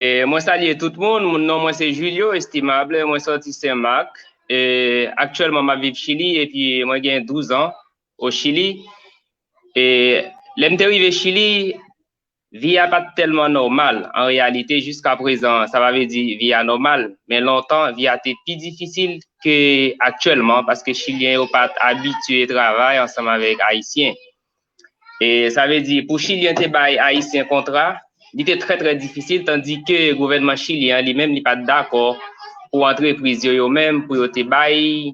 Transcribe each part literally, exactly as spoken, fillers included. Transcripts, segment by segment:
E, mwen salye tout moun. Moun non mwen se Julio Estimable. Mwen sòti Sen Mak. E, aktyèlman, m ap viv Chili epi mwen gen douz an o Chili. E, lè m te rive Chili, vi a pa t tèlman nòmal. An reyalite, jiska prezan, sa pa vle di vi a nòmal. Men lontan, vi a te pi difisil ke aktyèlman, paske Chilyen yo pa t abitye travay ansanm avèk Ayisyen. E sa vle di, pou Chilyen te bay Ayisyen kontra, li te trè, trè difisil, tandi ke gouvènman chilyen an, li menm, li pa t dakò pou antrepriz yo, yo menm, pou yo te bay,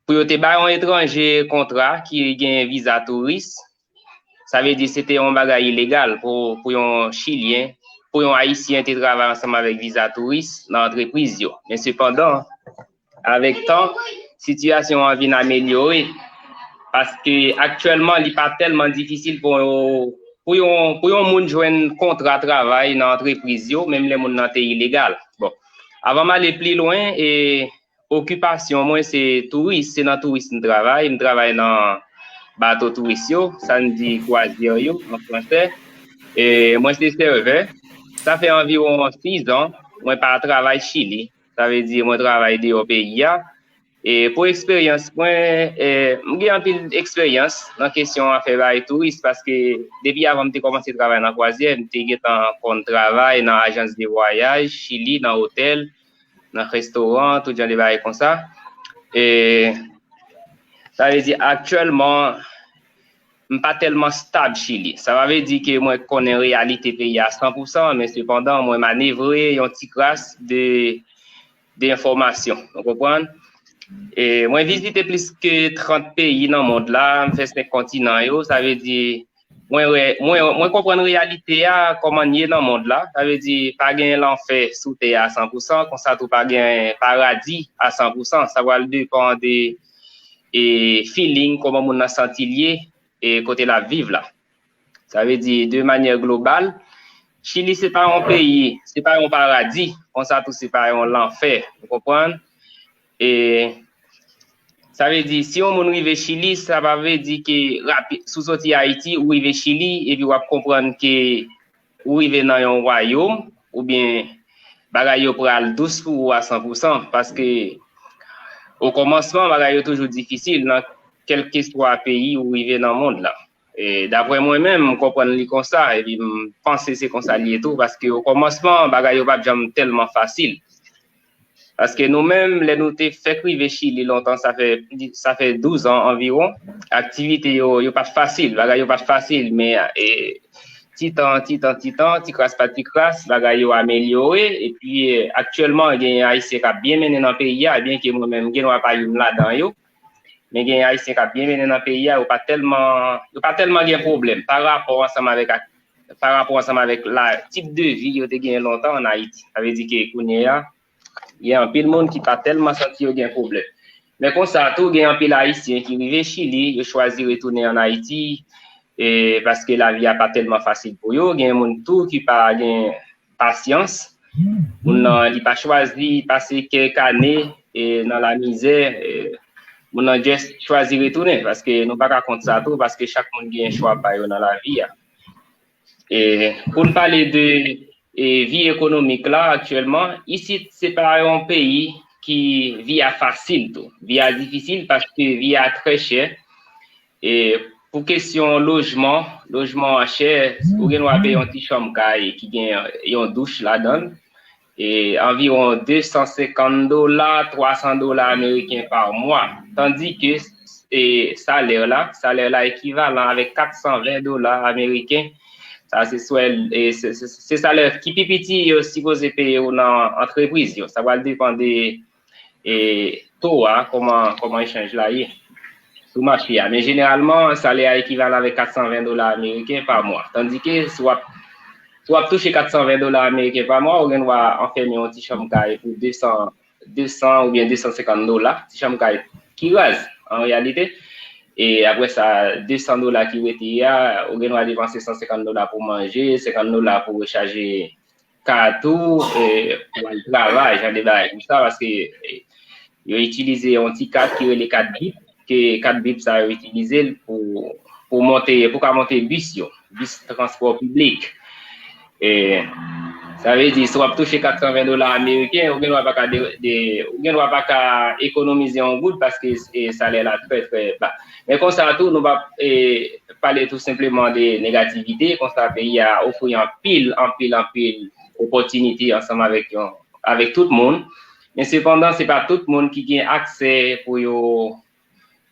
pou yo te bay yon etranje kontra ki gen viza touris. Sa vle di, se te yon bagay ilegal pou, pou yon Chilyen, pou yon Ayisyen te travay ansanm avèk viza touris nan antrepriz yo. Men sepandan, avèk tan, sitiyasyon an vin amelyore, paske aktyèlman, li pa tèlman difisil pou, pou yon, pou yon moun jwenn kontra travay nan antrepriz yo, menm lè moun nan te ilegal. Bon, avan m ale pli lwen, e, okipasyon mwen se touris, se nan touris m travay, m travay nan bato touris yo, sa n di kwazyè yo, an fransè. E, mwen se sèvè. Sa fè anviwon sis an, mwen pa travay Chili. Sa vle di, mwen travay deyò peyi a. E pou eksperyans mwen, e, m gen anpil eksperyans nan kesyon afè bay touris, paske depi avan m te kòmanse travay nan kwazyè, m te gentan konn travay nan ajans de vwayaj Chili, nan otèl, nan restoran, tout jan de bagay konsa. E sa vle di, aktyèlman, m pa tèlman stab Chili. Sa pa vle di ke mwen konnen reyalite peyi a san pou san, men sepandan, mwen manevre yon ti kras de, de enfòmasyon. Ou konprann? E mwen vizite plis ke trant peyi nan mond la, m fè senk kontinan yo, sa vle di, mwen wè, mwen, mwen konprann reyalite a, kòman l ye nan mond la, sa vle di, pa gen lanfè sou tè a san pou san, konsa tou pa gen paradi a san pou san, sa pral depann de, e, feeling, kòman moun nan santi l ye, e kote l ap viv la. Sa vle di, de manyè global, Chili se pa yon peyi, se pa yon paradi, konsa tou se pa yon lanfè, ou konprann? E sa vle di, si yon moun rive Chili, sa pa vle di ke rapi-, si w soti Ayiti, ou rive Chili, epi w ap konprann ke ou rive nan yon wayòm, oubyen bagay yo pral dous pou ou a san pou san, paske o kòmansman, bagay yo toujou difisil nan kèlkeswa peyi ou rive nan mond la. E daprè mwen menm, m konprann li konsa, epi m panse se konsa li ye tou, paske o kòmansman, bagay yo pa t janm tèlman fasil. Paske nou menm, lè nou te fèk rive Chili lontan, sa fè, sa fè douz an anviwon, aktivite yo, yo pa t fasil, bagay yo pa t fasil, men, e, ti tan, ti tan, ti tan, ti kras pa ti kras, bagay yo amelyore, epi, e, aktyèlman, gen Ayisyen k ap byen mennen nan peyi a, byenke mwen menm, gen dwa pa youn ladan yo, men gen Ayisyen k ap byen mennen nan peyi a, yo pa tèlman, yo pa tèlman gen pwoblèm pa rapò ansanm avèk, pa rapò ansanm avèk la, tip de vi yo te genyen lontan ann Ayiti. Sa vle di ke kounye a, gen anpil moun ki pa tèlman santi yo gen pwoblèm. Men konsa tou, gen anpil Ayisyen ki rive Chili, yo chwazi retounen ann Ayiti, e, paske lavi a pa tèlman fasil pou yo. Gen moun tou ki pa gen pasyans. Moun nan, li pa chwazi pase kèk ane, e, nan lamizè, e, moun nan just chwazi retounen, paske nou pa ka kont sa tou, paske chak moun gen chwa pa yo nan lavi a. E, pou n pale de, e, vi ekonomik la aktyèlman, isit se pa yon peyi ki vi a fasil tou. Vi a difisil paske vi a trè chè. E pou kesyon lojman, lojman an chè, ou gen dwa peye yon ti chanm kay ki gen yon douch ladan l. E anviwon de san senkant dola, twa san dola ameriken pa mwa. Tandi ke, e, salè la, salè la ekivalan avèk kat san ven dola ameriken. Sa se swèl, e, se, se, se salè ki pi piti yo sipoze peye w nan antrepriz yo. Sa pral depann de, e, to a, kòman, kòman echanj la ye sou mache a. Men jeneralman, salè a ekivalan avèk kat san ven dola ameriken pa mwa. Tandi ke si w ap, si w ap touche kat san ven dola ameriken pa mwa, ou gen dwa anfèmen yon ti chanm kay pou de san, de san oubyen de san senkant dola, ti chanm kay ki raz, an reyalite. E apre sa, de san dola ki rete a, ou gen dwa depanse san senkant dola pou manje, senkant dola pou rechaje kat ou, e, pou al travay, jan de bagay konsa, paske, e, yo itilize yon ti kat ki rele kat bip, ke kat bip sa yo itilize l pou, pou monte, pou ka monte bis yo, bis transpò piblik. E, Sa vle di, si w ap touche kat san ven dola ameriken, ou gen dwa pa ka, de, de, ou gen dwa pa ka ekonomize yon goud paske e, salè la trè, trè ba. Men konsa tou, nou pa e, pale tou senpleman de negativite, konsa peyi a ofri anpil, anpil, anpil opòtinite ansanm avèk yon, avèk tout moun. Men sepandan, se pa tout moun ki gen aksè pou yo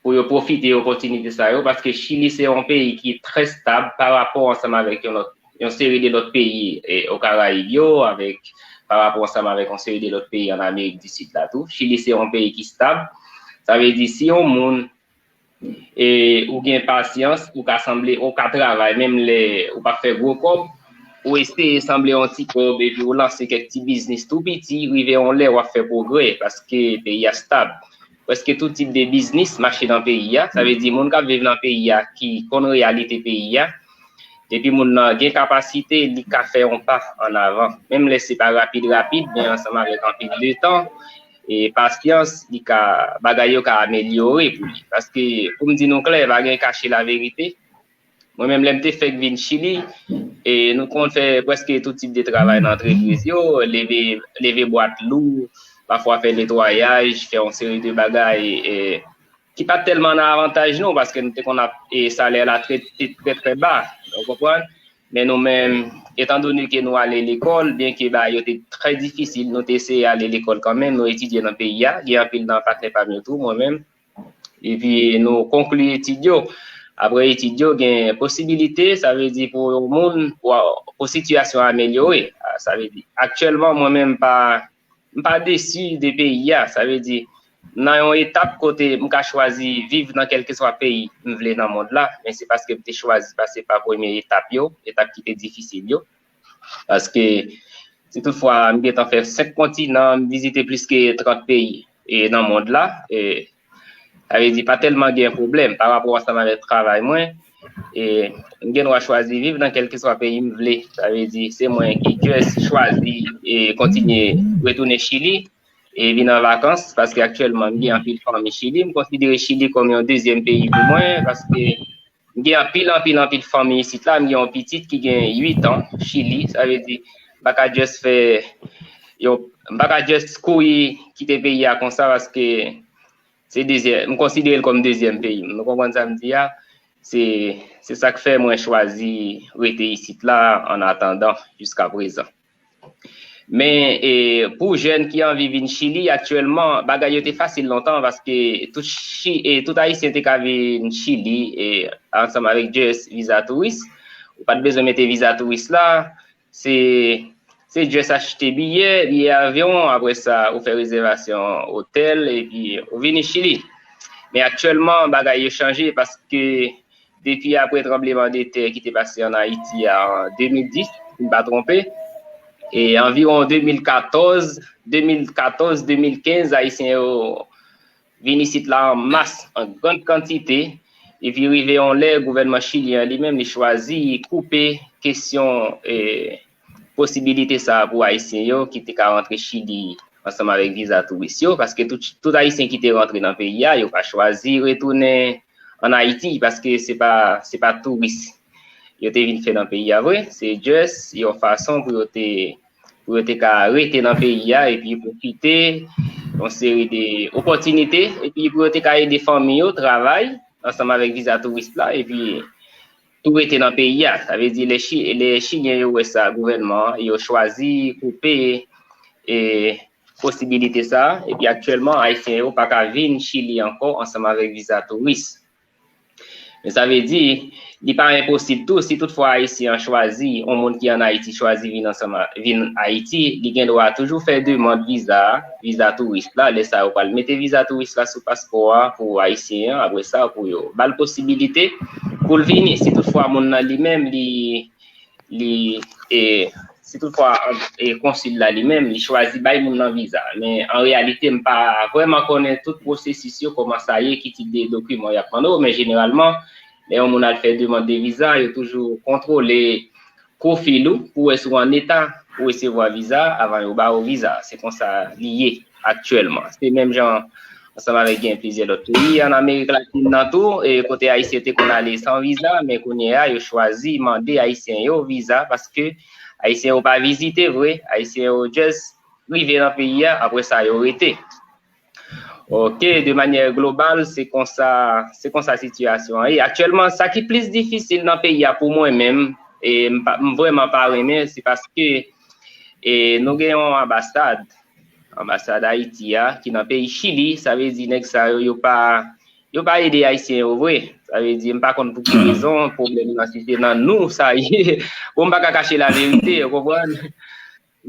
pou yo pwofite opòtinite sa yo, paske Chili se yon peyi ki trè stab pa rapò ansanm avèk yon lòt, yon seri de lòt peyi e, o Karayib yo, avèk, pa rapò ansanm avèk yon seri de lòt peyi an Amerik di Sid la tou. Chili se yon peyi ki stab. Sa vle di, si yon moun e, ou gen pasyans, ou ka sanble, ou ka travay, menm lè ou pa fè gwo kòb, ou eseye sanble yon ti kòb, epi ou lanse kèk ti biznis tou piti, rive yon lè w ap fè pwogrè, paske peyi a stab. Prèske tout tip de biznis mache nan peyi a. Sa vle di moun k ap viv nan peyi a ki konn reyalite peyi a. Depi moun nan gen kapasite, li ka fè yon pa an avan. Menm lè se pa rapid rapid, men ansanm avèk anpil de tan e pasyans, li ka, bagay yo ka amelyore pou li. Paske, pou m di nou klè, pa gen kache laverite. Mwen menm, lè m te fèk vin Chili, e nou konn fè prèske tout tip de travay nan antrepriz yo, leve, leve bwat lou, pafwa fè netwayaj, fè yon seri de bagay e, ki pa t tèlman nan avantaj nou, paske nou te konn ap, e salè la trè, te trè, trè ba, ou konprann? Men nou menm, etandone ke nou ale lekòl, byenke bagay yo te trè difisil, nou te eseye ale lekòl kanmenm, nou etidye nan peyi a, gen anpil nan patnè pa m yo tou, mwen menm, epi nou konkli etid yo. Apre etid yo, gen posibilite, sa vle di pou yon moun, pou, pou sitiyasyon amelyore. Sa vle di, aktyèlman, mwen menm, m pa, m pa desi de peyi a. Sa vle di, nan yon etap kote m ka chwazi viv nan kèlkeswa peyi m vle nan mond la, men se paske m te chwazi pase pa premye etap yo, etap ki te difisil yo. Paske, si toutfwa m gentan fè senk kontinan, m vizite plis ke trant peyi e nan mond la, e, sa vle di pa tèlman gen pwoblèm pa rapò ansanm avèk travay mwen. E, m gen dwa chwazi viv nan kèlkeswa peyi m vle. Sa vle di, se mwen ki just chwazi e kontinye retounen Chili e vin an vakans, paske aktyèlman m gen anpil fanmi Chili. M konsidere Chili kòm yon dezyèm peyi pou mwen, paske m gen anpil, anpil, anpil fanmi isit la. M gen yon pitit ki gen uit an, Chili. Sa vle di, m pa ka just fè, yo, m pa ka just kouri kite peyi a konsa, paske se dezyèm, m konsidere l kòm dezyèm peyi m. Nou konprann sa m di a? Se, se sa k fè mwen chwazi rete isit la, an atandan, jiska prezan. Men, e, pou jèn ki anvi vin Chili, aktyèlman, bagay yo te fasil lontan, paske tout, Chi, e, tout Ayisyen te ka vin Chili, e, ansanm avèk just viza touris. Ou pa t bezwen mete viza touris la. Se, se just achte biyè, biyè avyon, apre sa, ou fè rezèvasyon otèl, epi ou vini Chili. Men aktyèlman, bagay yo chanje, paske depi apre tranbleman de tè ki te pase an Ayiti a an de mil dis, si m pa twonpe, e anviwon de mil katòz, de mil katòz, de mil kenz, Ayisyen yo vin isit la an mas, an grann kantite, epi rive yon lè, gouvènman chilyen an li menm, li chwazi koupe kesyon, e, posibilite sa a pou Ayisyen yo ki te ka rantre Chili ansanm avèk viza touris yo, paske tout, tout Ayisyen ki te rantre nan peyi a, yo pa chwazi retounen an Ayiti, paske se pa, se pa touris yo te vin fè nan peyi a vre, se just yon fason pou yo te, pou yo te ka rete nan peyi a epi pwofite yon seri de opòtinite, epi pou yo te ka ede fanmi yo travay ansanm avèk viza touris la, epi tou rete nan peyi a. Sa vle di, lè Chi, lè Chilyen yo wè sa, gouvènman an, yo chwazi koupe, e, posibilite sa a, epi aktyèlman, Ayisyen yo pa ka vin Chili ankò ansanm avèk viza touris. Men sa vle di, li pa enposib tou, si toutfwa Ayisyen an chwazi, yon moun ki ann Ayiti chwazi vin ansanm a, vin Ayiti, li gen dwa toujou fè demann viza a, viza touris la, lè sa a yo pral mete viza touris la sou paspò a pou Ayisyen an, apre sa, pou yo ba l posibilite pou l vini, si toutfwa moun nan li menm, li, li, e, si toutfwa, e, konsil la li menm, li chwazi bay moun nan viza. Men an reyalite, m pa vrèman konnen tout pwosesis yo, kòman sa ye, ki tip de dokiman y ap mande w, men jeneralman, lè yon moun al fè demann de viza, yo toujou kontwole pwofil ou pou wè si w an eta pou resevwa viza avan yo ba w viza. Se konsa li ye aktyèlman. Se menm jan ansanm avèk gen plizyè lòt peyi ann Amerik Latin nan tou, e kote Ayisyen te konn ale san viza, men kounye a, yo chwazi mande Ayisyen yo viza paske Ayisyen yo pa vizite vre, Ayisyen yo just rive nan peyi a, apre sa yo rete. Ok, de manyè global, se konsa, se konsa sitiyasyon an ye. Aktyèlman, sa ki plis difisil nan peyi a pou mwen menm, e m pa- m vrèman pa renmen, se paske e nou gen yon anbasad, anbasad Ayiti a, ki nan peyi Chili, sa vle di nèg sa yo, yo pa, yo pa ede Ayisyen yo vre. Sa vle di, m pa konn pou ki rezon, pwoblèm nan si se nan nou sa ye. Bon, m pa ka kache laverite, ou konprann?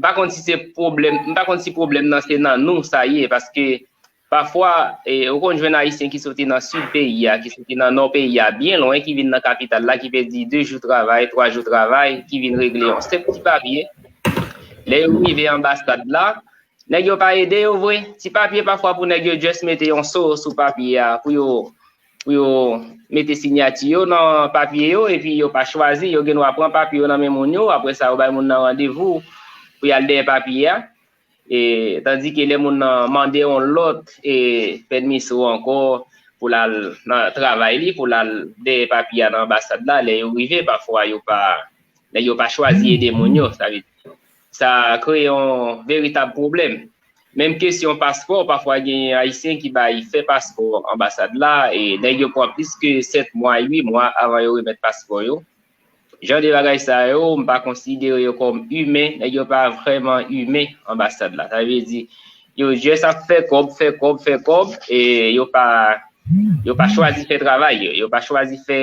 M pa konn si se pwoblèm, m pa konn si pwoblèm nan se nan nou sa ye, paske pafwa, e, ou konn jwenn Ayisyen ki soti nan sid peyi a, ki soti nan nò peyi a, byen lwen, ki vin nan kapital la, ki pèdi de jou travay, twa jou travay, ki vin regle yon senp ti papye. Lè yo rive anbasad la, nèg yo pa ede yo vre. Ti papye pafwa pou nèg yo just mete yon so sou papye a pou yo pou yo mete siyati yo nan papye yo, epi yo pa chwazi, yo gen dwa pran papye yo nan men moun yo, apre sa yo bay moun nan randevou pou y al dèyè papye a. E, tandike lè moun nan mande yon lòt e pèdmisyon ankò pou l al nan travay li, pou l al dèyè papye a nan anbasad la, lè yo rive, pafwa yo pa, nèg yo pa chwazi ede moun yo, sa vle di, sa kreye yon veritab pwoblèm. Menm kesyon paspò, pafwa gen Ayisyen ki bay fè paspò anbasad la, e nèg yo pran plis ke sèt mwa, uit mwa avan yo remèt paspò yo. Jan de bagay sa yo, m pa konsidere yo kòm imen, nèg yo pa vrèman imen anbasad la. Sa vle di, yo just ap fè kòb, fè kòb, fè kòb, e yo pa, yo pa chwazi fè travay yo, yo pa chwazi fè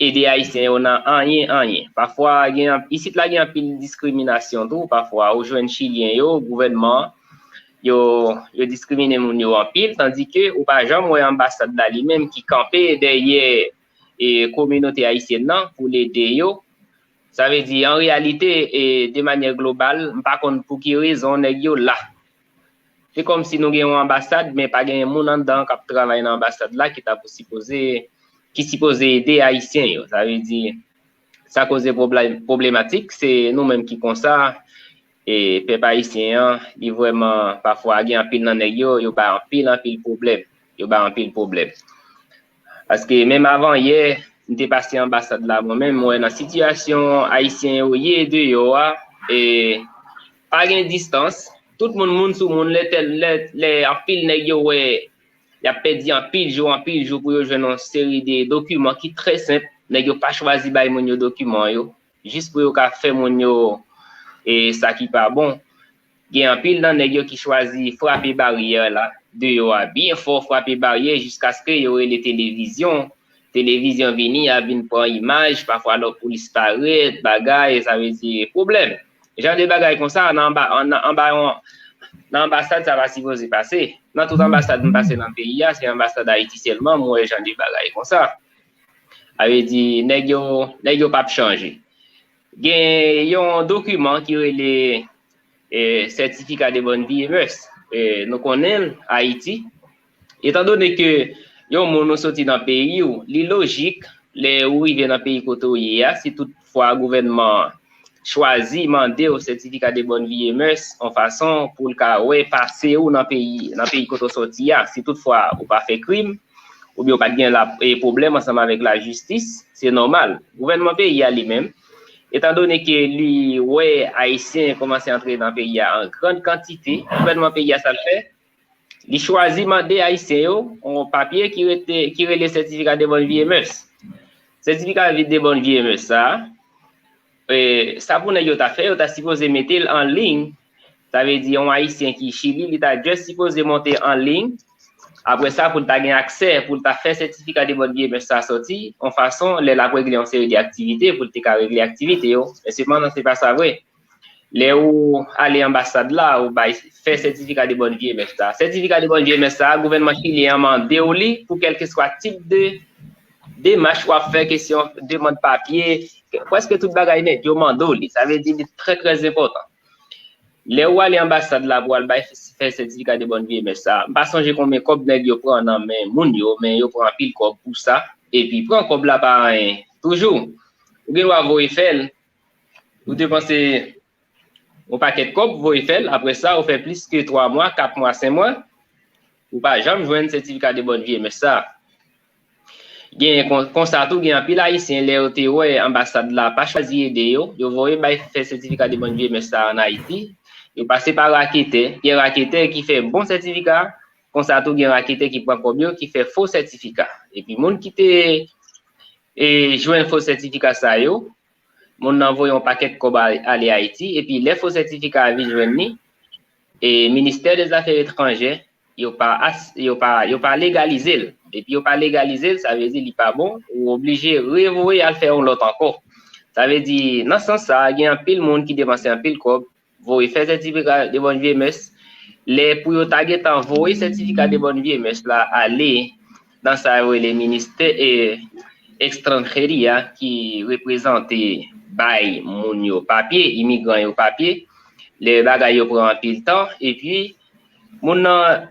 ede Ayisyen yo nan anyen, anyen. Pafwa, gen, isit la gen anpil diskriminasyon tou, pafwa, ou jwenn Chilyen yo, gouvènman, yo, yo diskrimine moun yo anpil, tandike ou pa janm wè anbasad la li menm ki kanpe dèyè e kominote ayisyèn nan pou l ede yo. Sa vle di, an reyalite, e de manyè global, m pa konn pou ki rezon nèg yo la. Se kòmsi nou gen yon anbasad, men pa gen moun anndan k ap travay nan anbasad la ki ta pou sipoze, ki sipoze ede Ayisyen yo. Sa vle di, sa koze pwoblè-, pwoblematik, se nou menm ki konsa, e pèp ayisyen an, li vrèman, pafwa, gen anpil nan nèg yo, yo bay anpil, anpil pwoblèm. Yo bay anpil pwoblèm. Paske menm avan yè, m te pase anbasad la mwen menm, mwen wè nan sitiyasyon ayisyen yo ye deyò a, e pa gen distans, tout moun moun sou moun, lè tèl, lè, lè anpil nèg yo wè y ap pèdi anpil jou, anpil jou pou yo jwenn yon seri de dokiman ki trè senp, nèg yo pa chwazi bay moun yo dokiman yo, jis pou yo ka fè moun yo e sa ki pa bon. Gen anpil nan nèg yo ki chwazi frape baryè la, deyò a byen fò, frape baryè jiskaske yo rele televizyon. Televizyon vini, y a vin pran imaj, pafwa lòt polis parèt, bagay, sa vle di pwoblèm. Jan de bagay konsa, nan anba, an, nan anba yon, nan anbasad, sa pa sipoze pase. Nan tout anbasad m pase nan peyi a, se anbasad Ayiti sèlman, m wè jan de bagay konsa. Sa vle di, nèg yo, nèg yo p ap chanje. Gen yon dokiman ki rele e, certificat de bonne vie et mœurs. E, nou konnen l, Ayiti. Etandone ke yon moun ou soti nan peyi w, li lojik, lè ou rive nan peyi kote w ye a, si toutfwa gouvènman an chwazi mande w certificat de bonne vie et mœurs, yon fason pou l ka wè pase w nan peyi, nan peyi kote w soti a, si toutfwa ou pa fè krim, oubyen ou pa t gen la, e, pwoblèm ansanm avèk lajistis, se nòmal. Gouvènman peyi a li menm, etandone ke li wè Ayisyen kòmanse antre nan peyi a an grann kantite, gouvènman peyi a sa l fè, li chwazi mande Ayisyen yo yon papye ki rete, ki rele certificat de bonne vie et mœurs. Certificat de bonne vie et mœurs sa a, e, sa pou nèg yo ta fè, yo ta sipoze mete l an liy. Sa vle di, yon Ayisyen ki Chili, li ta just sipoze monte an liy. Apre sa, pou l ta gen aksè, pou l ta fè certificat de bonne vie et mœurs sa soti, yon fason, lè l ap regle yon seri de aktivite, pou l te ka regle aktivite yo. Men sepandan, se pa sa vre. Lè ou ale anbasad la, ou bay, fè certificat de bonne vie et mœurs sa. Certificat de bonne vie et mœurs sa, gouvènman chilyen an mande w li pou kèlkeswa tip de demach w ap fè, kesyon demann papye, prèske tout bagay nèt, yo mande w li. Sa vle di, li trè, trè enpòtan. Lè ou ale anbasad la pou al bay, fè certificat de bonne vie et mœurs sa, m pa sonje konbyen kòb nèg yo pran nan men moun yo, men yo pran anpil kòb pou sa, epi pran kòb la pa anyen. Toujou, ou gen dwa voye fè l, ou depanse yon pakèt kòb, voye fè l, apre sa, ou fè plis ke twa mwa, kat mwa, senk mwa, ou pa janm jwenn certificat de bonne vie et mœurs sa. Gen kon-, konsa tou, gen anpil Ayisyen, lè yo te wè anbasad la pa chwazi ede yo, yo voye bay fè sètifika de bòn vye mès sa ann Ayiti. Yo pase pa raketè, gen raketè ki fè bon sètifika, konsa tou gen raketè ki pran kòb yo, ki fè fo sètifika. Epi moun ki te, e, jwenn fo sètifika sa yo, moun nan voye yon pakèt kòb a-, ale Ayiti, epi lè fo sètifika a vin jwenn li, e ministè dè zafè etranjè, yo pa as-, yo pa, yo pa legalize l. Depi yo pa legalize l, sa vle di li pa bon, ou oblije revoye al fè yon lòt ankò. Sa vle di, nan sans sa, gen anpil moun ki depanse anpil kòb, voye fè sètifika de bòn vye mès. Lè pou yo ta gentan voye sètifika de bòn vye mès la ale nan sa yo rele ministè, e, ekstranjeri a ki reprezante bay moun yo papye, imigran yo papye, lè bagay yo pran anpil tan, epi moun nan,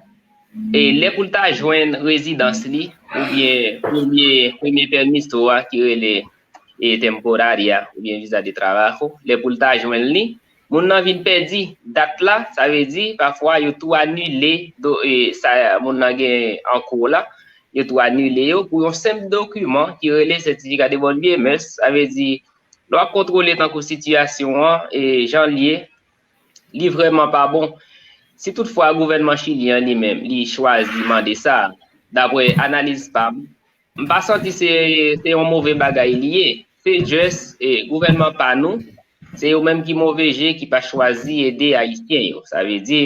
e, lè pou l ta jwenn rezidans li, oubyen premye, premye pèmiso a ki rele, e, temporary a, oubyen visa de trabajo, lè pou l ta jwenn li, moun nan vin pèdi dat la, sa vle di, pafwa yo tou anile do-, e, sa moun nan gen an kou la, yo tou anile yo pou yon senp dokiman ki rele sètifika de bòn vye mès, sa vle di, lè w ap kontwole tankou sitiyasyon an, e, jan l ye, li vrèman pa bon. Si toutfwa gouvènman chilyen an li menm, li chwazi mande sa, daprè analiz pa m, m pa santi se, se yon move bagay li ye. Se just, e, gouvènman pa nou, se yo menm ki move je, ki pa chwazi ede Ayisyen yo. Sa vle di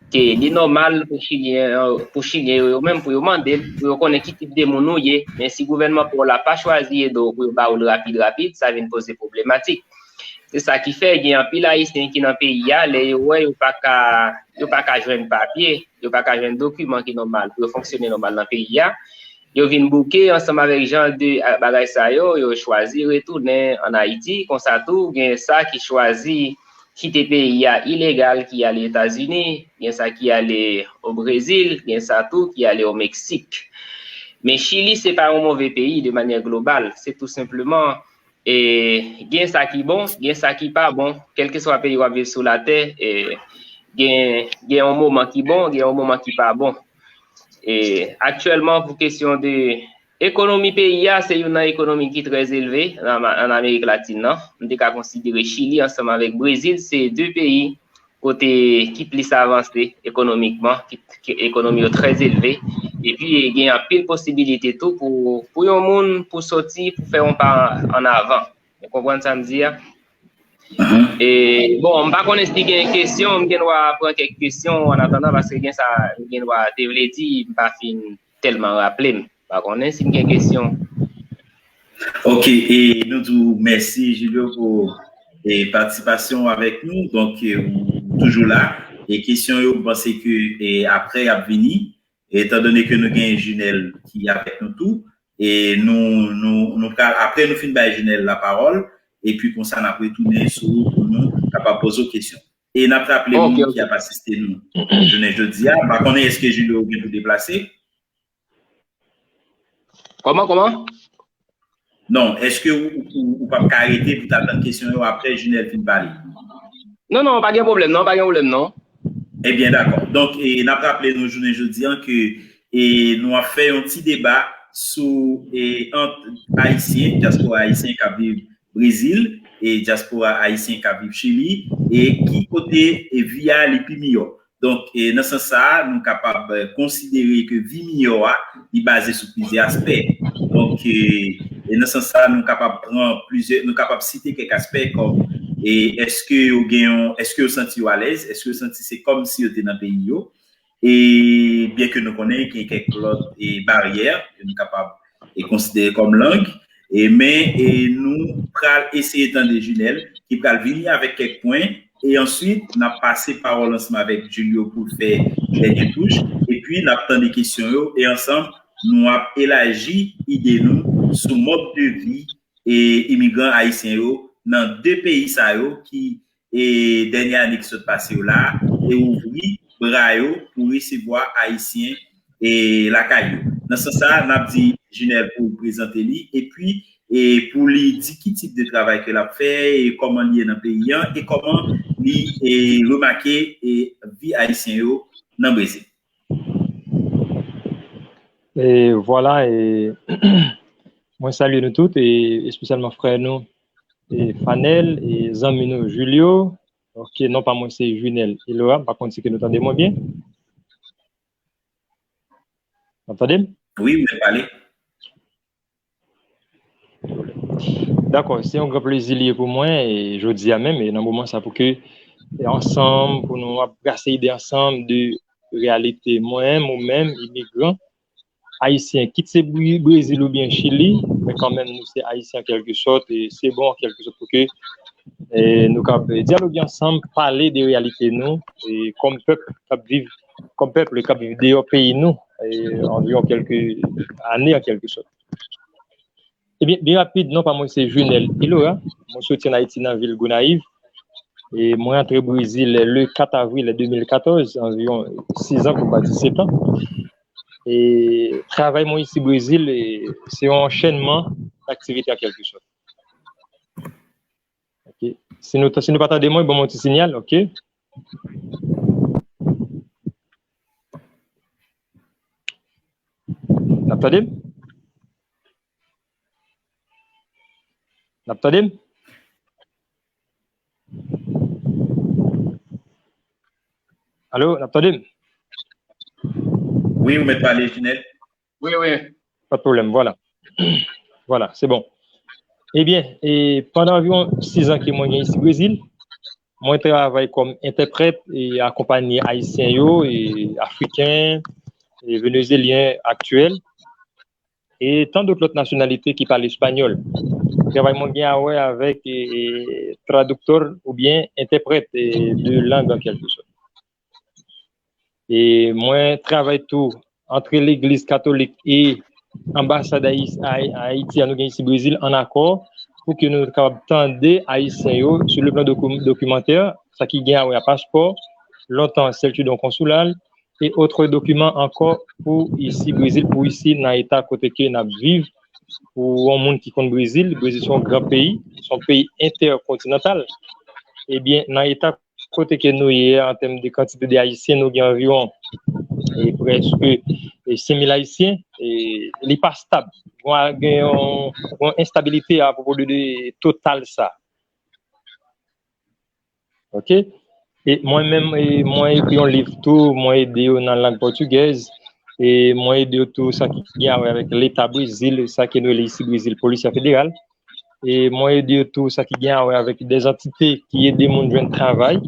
ke li nòmal pou Chilyen, pou Chilyen yo, yo menm pou yo mande l, pou yo konnen ki tip de moun ou ye. Men si gouvènman pa w la pa chwazi ede w pou yo ba w l rapid, rapid, sa vin poze pwoblematik. Se sa ki fè gen anpil Ayisyen ki nan peyi a, lè yo wè yo pa ka, yo pa ka jwenn papye, yo pa ka jwenn dokiman ki nòmal pou yo fonksyone nòmal nan peyi a, yo vin bouke ansanm avèk jan de, a, bagay sa yo, yo chwazi retounen ann Ayiti. Konsa tou, gen sa ki chwazi kite peyi a ilegal, ki ale Etazini, gen sa ki ale o Brezil, gen sa tou ki ale o Meksik. Men Chili, se pa yon move peyi de manyè global, se tou senpleman, e, gen sa ki bon, gen sa ki pa bon, kèlkeswa peyi w ap viv sou latè, e, gen, gen yon moman ki bon, gen yon moman ki pa bon. E, aktyèlman, pou kesyon de ekonomi peyi a, se youn nan ekonomi ki trè elve nan, ann Amerik Latin nan. M te ka konsidere Chili ansanm avèk Brezil, se de peyi kote ki plis avanse ekonomikman, ki, ki ekonomi yo trè elve. Epi, gen anpil posibilite tou pou, pou yon moun, pou soti, pou fè yon pa ann avan. Ou konprann sa m di a? E, bon, m pa konnen si gen kesyon, m gen dwa pran kèk kesyon annatandan, paske gen sa m gen dwa te vle di, m pa fin tèlman raple m. M pa konnen si m gen kesyon. Ok, e nou di w mèsi, Julio, pou, e, patisipasyon w avèk nou. Donk, e, ou toujou la. E kesyon yo, m panse ke, e, apre, y ap vini. Etan done ke nou gen Junel ki avèk nou tou, e nou, nou, nou pral, apre nou fin bay Junel lapawòl, epi konsa n ap retounen sou ou pou nou kapab poze w kesyon. E n ap raple moun ki ap asiste nou jounen jodi a, m pa konnen èske Julio gen pou deplase? Kòman, kòman? Non, èske ou, ou, ou p ap ka rete pou ta tann kesyon yo apre Junel fin pale? Non, non, pa gen pwoblèm, non, pa gen pwoblèm, non. Ebyen, dakò. Donk, e, n ap raple nou jounen jodi a ke, e, nou ap fè yon ti deba sou, e, ant Ayisyen, dyaspora ayisyen k ap viv Brezil, e dyaspora ayisyen k ap viv Chili, e ki kote, e, vi a li pi miyò. Donk, e, nan sans sa a, nou kapab, e, konsidere ke vi miyò a, li baze sou plizyè aspè. Donk, e, e nan sans sa a, nou kapab pran plizyè, nou kapab site kèk aspè kòm, e, èske yo gen yon, èske yo santi yo alèz, èske yo santi se kòmsi yo te nan peyi yo, e byen ke nou konnen gen kèk lòt, e, baryè ke nou kapab, e, konsidere kòm lang, e, men, e, nou pral eseye tande Junel, ki pral vini avèk kèk pwen, e answit, n ap pase pawòl ansanm avèk Julio pou l fè dènye touch, epi n ap tande kesyon yo, e ansanm, nou ap elaji ide nou sou mòd de vi, e, imigran ayisyen yo nan de peyi sa yo ki, e, dènye ane ki sot pase yo la, te ouvri bra yo pou resevwa Ayisyen, e, lakay yo. Nan sans sa a, n ap di Junel pou l prezante li, epi, e, pou li di ki tip de travay ke l ap fè, e kòman li ye nan peyi an, e kòman li, e, remake, e, vi Ayisyen yo nan Brezil. E vwala, e, Mwen salye nou tout, e espesyalman frè nou, e Fanel, e zanmi nou Julio. Ok, non pa mwen se Junel Elora, m pa konn si ke nou tande mwen byen. N ap tande m? Wi, mwen pale. Dakò, se yon gran plezi li ye pou mwen, e jodi a menm, e nan moman sa pou ke, e ansanm, pou nou ap brase ide ansanm de reyalite mwen, ou menm, imigran, ayisyen, kit se Bri- Brezil oubyen Chili, men kanmenm nou se ayisyen an kèlke sòt, e se bon an kèlke sòt pou ke, e nou kab dyaloge ansanm, pale de reyalite nou, e kòm pèp k ap viv, kòm pèp k ap viv deyò peyi nou, e anviwon kèlke ane an kèlke sòt. Ebyen, byen rapid, non pa mwen se Junel Elora. Mwen soti ann Ayiti nan vil Gonayiv. E mwen antre Brezil le kat avril de mil katòz, anviwon sis an, pou pa di sèt an. E travay mwen isi Brezil, e, se yon anchènman aktivite an kèlke sòt. Ok. Si nou, si nou pa tande mwen, ban mwen yon ti sinyal, ok? N ap tande m? N ap tande m? Alo, n ap tande m? Wi, ou mèt pale, Junel. Wi, wi. Pa de pwoblèm, vwala. Vwala, se bon. Ebyen, e, pandan anviwon sis an ke mwen gen isi Brezil, mwen travay kòm entèprèt e akonpanye Ayisyen yo, e Afriken, e Venezyelyen aktyèl, e tan dòt lòt nasyonalite ki pale espanyòl. Travay mwen gen a wè avèk, e, e, traducteur oubyen entèprèt, e, de lang an kèlke sòt. E mwen travay tou antre legliz katolik e anbasad Ayi- Ay- Ayiti a nou gen isi Brezil ann akò pou ke nou kapab tande Ayisyen yo sou le plan doki- dokimantè, sa ki gen a wè a paspò, lontan certidão consular, e otre dokiman ankò pou isi Brezil, pou isi nan eta kote ke n ap viv, pou yon moun ki konn Brezil, Brezil se yon gran peyi, se yon peyi entèkontinantal. Ebyen, nan eta kote ke nou ye an tèm de kantite de Ayisyen, nou gen anviwon, e, prèske, e, senk mil Ayisyen, e, li pa stab. Bon, gen yon, yon enstabilite apwopo de, de total sa. Ok? E mwen menm, e, mwen ekri yon liv tou, mwen ede yo nan lang pòtigèz, e mwen ede yo tou sa ki gen a wè avèk Leta Brezil, sa ke nou rele isi Brezil, Polícia Federal. E mwen ede yo tou sa ki gen a wè avèk dè antite ki ede moun jwenn travay.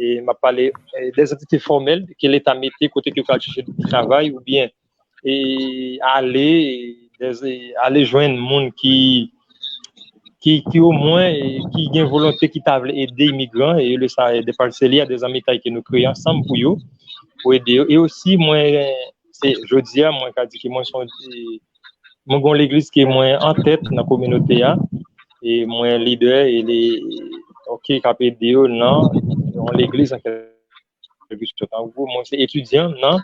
E m ap pale, e, dè antite fòmèl ke Leta mete kote ke yo ka al chèche travay oubyen, e, ale, e, dè- ale jwenn moun ki, ki, ki omwen, e, ki gen volonte, ki ta vle ede imigran, e le sa de Parcelia, dè zanmitay ke nou kreye ansanm pou yo, pou ede yo. E osi, mwen, se, jodi a, mwen ka di ke mwen se yon, e, mwen gen yon legliz ke mwen an tèt nan kominote a, e mwen lidè, e li, ok, k ap ede yo nan yon legliz an kèlke sòt. An gwo, mwen se etidyan nan,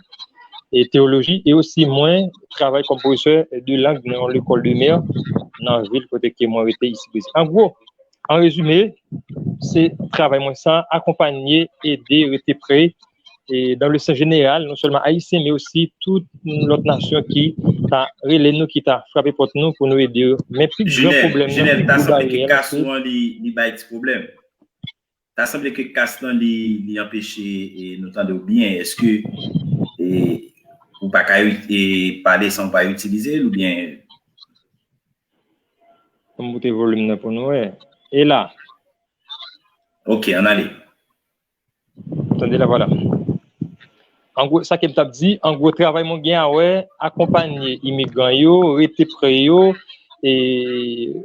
e, teyoloji, e osi mwen travay kòm pwofesè de lang nan yon lekòl de mè nan vil kote ke mwen rete isi Brezil. An gwo, an rezime, se travay mwen sa, akonpanye, ede, rete pre, e dans le sens général, non sèlman ayisyen, men osi tout lòt nasyon ki ta rele nou, ki ta frape pòt nou pou nou ede yo. Men pi gran Junel, pwoblèm nan, Junel, pi ta gwo sanble ke baryè, se kasou an li, li bay ti pwoblèm. Ta sanble ke kas lan li, li anpeche, e, nou tande w byen. Èske, e, ou pa ka, e, pale san w pa itilize l oubyen? An m moute volim nan pou nou wè. E la? Ok, ann ale. Tande la, vwala. An gwo, sa ke m t ap di, an gwo, travay mwen gen a wè, akonpanye imigran yo, rete pre yo, e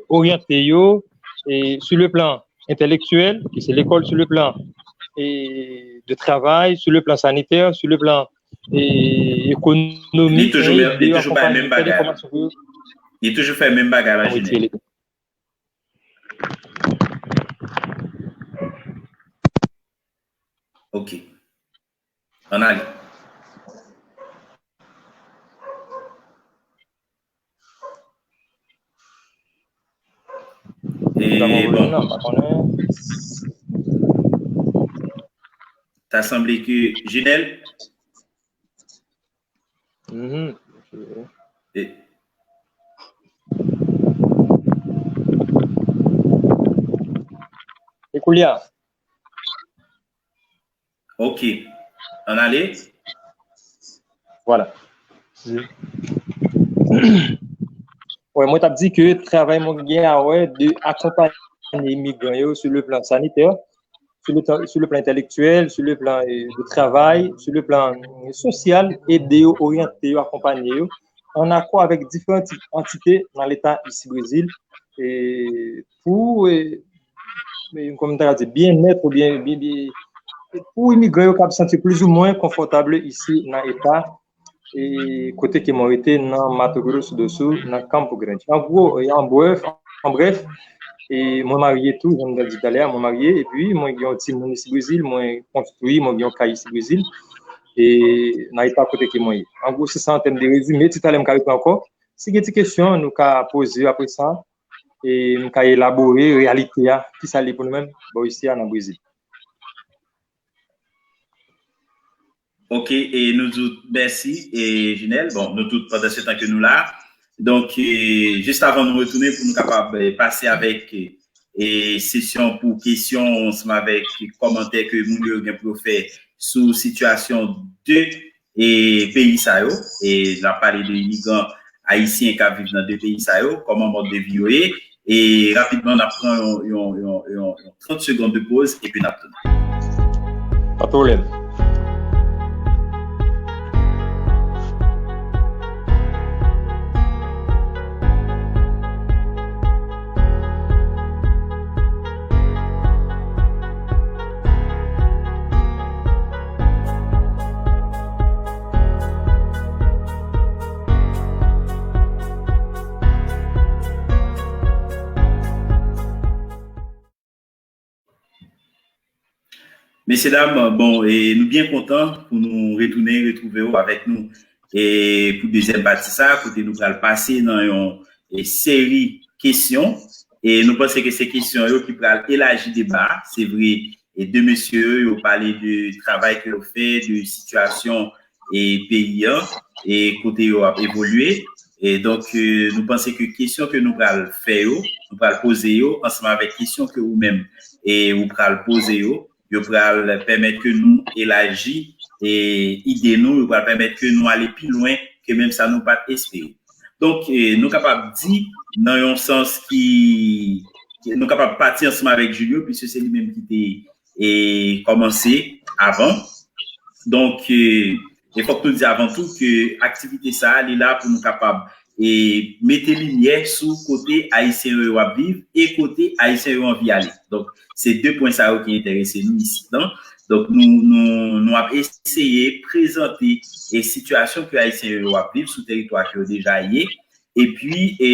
oryante yo, e sou le plan entèlektyèl, ki se lekòl, sou le plan, e, de travay, sou le plan sanitè, sou le plan, e, ekonomik, li toujou, e li toujou bay menm bagay la. Li toujou fè menm bagay la, Jenè. Ok. Ann ale. E bon. Ta sanble ke Jenèl. Mhm. E, Koulye a. Ok. Ann ale. Vwala. Wè, mwen t ap di ke travay mwen gen a wè de akonpanye imigran yo sou le plan sanitè, sou le plan, sou le plan entèlektyèl, sou le plan, eh, de travay, sou le plan, eh, sosyal, ede yo, oryante yo, akonpanye yo, an akò avèk diferan ti, antite nan Leta isi Brezil, eh, pou, eh, eh, kòman ta ka di, byennèt oubyen, byen, byen, pou imigran yo kab santi plizoumwen konfòtab isi nan eta, eh, kote ke mwen rete nan Mato Grosso do Sul, nan Campo Grande. An gwo, eh, an brèf, an brèf, eh, mwen marye tou, jan m te di talè a, mwen marye, epi mwen gen yon timoun isi Brezil, mwen konstwi, mwen gen yon kay isi Brezil, e nan eta kote ke mwen ye. An gwo, se sa an tèm de rezime, ti talè m ka repran ankò. Si gen ti kesyon, nou ka poze yo apre sa, e m ka elabore reyalite a, kisa l ye pou nou menm, bò isi a nan Brezil. Ok, e nou di w mèsi, e Junel, bon, nou tout pandan se tan ke nou la. Donk, e, jis avan nou retounen pou nou kapab, e, pase avèk, e, sesyon pou kesyon ansanm avèk kòmantè ke moun yo gen pou yo fè sou sitiyasyon de e peyi sa yo, e n ap pale de imigran ayisyen k ap viv nan de peyi sa yo, kòman mòd de vi yo ye, e rapidman n ap pran yon, yon, yon, yon, yon trant segonn de poz, epi n ap tounen. Pa pwoblèm. Mesye dam, bon, e nou byen kontan pou nou retounen retwouve w avèk nou, e pou dezyèm pati sa, kote nou pral pase nan yon, e, seri kesyon. E nou panse ke se kesyon yo ki pral elaji deba a. Se vre, e de mesye yo, yo pale de travay ke yo fè, de sitiyasyon e peyi an, e kote yo ap evolye. E donk, e, nou panse ke kesyon ke nou pral fè yo, nou pral poze yo ansanm avèk kesyon ke ou menm, e, ou pral poze yo, yo pral pèmèt ke nou elaji, e, ide nou, yo pral pèmèt ke nou ale pi lwen ke menm sa nou pa t espere. Donk, e, nou kapab di, nan yon sans ki, ki, nou kapab pati ansanm avèk Julio, piske se li menm ki te, e, kòmanse avan. Donk, e, e fòk nou di avan tou ke aktivite sa a, li la pou nou kapab, e, mete limyè sou kote Ayisyen yo ap viv e kote Ayisyen yo anvi ale. Donk, se de pwen sa yo ki enterese nou isit lan. Donk, nou, nou, nou ap eseye prezante, e, sitiyasyon ke Ayisyen yo ap viv sou teritwa ke yo deja ye, epi, e,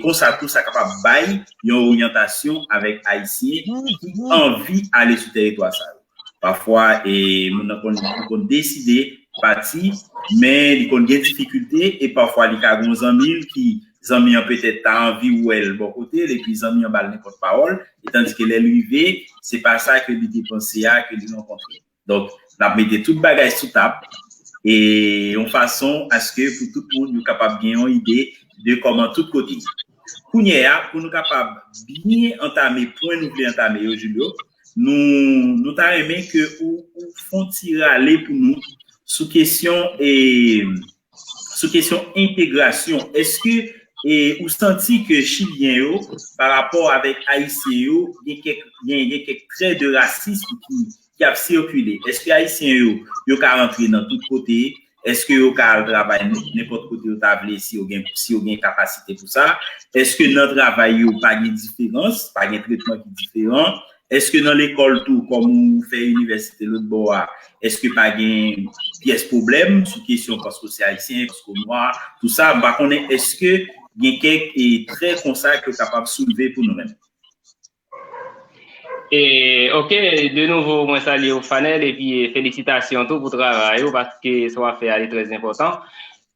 konsa tou, sa kapab bay yon oryantasyon avèk Ayisyen ki anvi ale sou teritwa sa yo. Pafwa, e, moun nan konn, konn deside pati, men li konn gen difikilte, e pafwa li ka gen yon zanmi l ki, zanmi an petèt ta anvi wè l bò kote l, epi zanmi an ba l nenpòt pawòl, e tandike lè l rive, se pa sa ke li te panse a ke li rankontre. Donk, n ap mete tout bagay sou tab, e yon fason aske pou tout moun yo kapab gen yon ide de kòman tout kote ye. Kounye a, pou nou kapab byen antame pwen nou vle antame yo, Julio, nou, nou ta renmen ke ou, ou fè yon ti rale pou nou sou kesyon, e, sou kesyon entegrasyon. Èske, e, ou santi ke Chilyen yo, pa rapò avèk Ayisyen yo, gen kèk, gen, gen kèk trè de rasism ki, ki ap sikile? Èske Ayisyen yo, yo ka rantre nan tout kote? Èske yo ka al travay n-, nenpòt kote yo ta vle si yo gen, si yo gen kapasite pou sa? Èske nan travay yo pa gen diferans, pa gen tretman ki diferan? Èske nan lekòl tou, kòm ou fè inivèsite lòt bò a, èske pa gen pyès pwoblèm sou kesyon paske w se ayisyen, paske w nwa, tou sa? M pa konnen, èske gen kèk, e, trè konsa ke w kapab soulve pou nou menm? E, ok, de nouvo, mwen salye w, Fanel, epi, e, felisitasyon tou pou travay ou, paske sa w ap fè a, li trè enpòtan.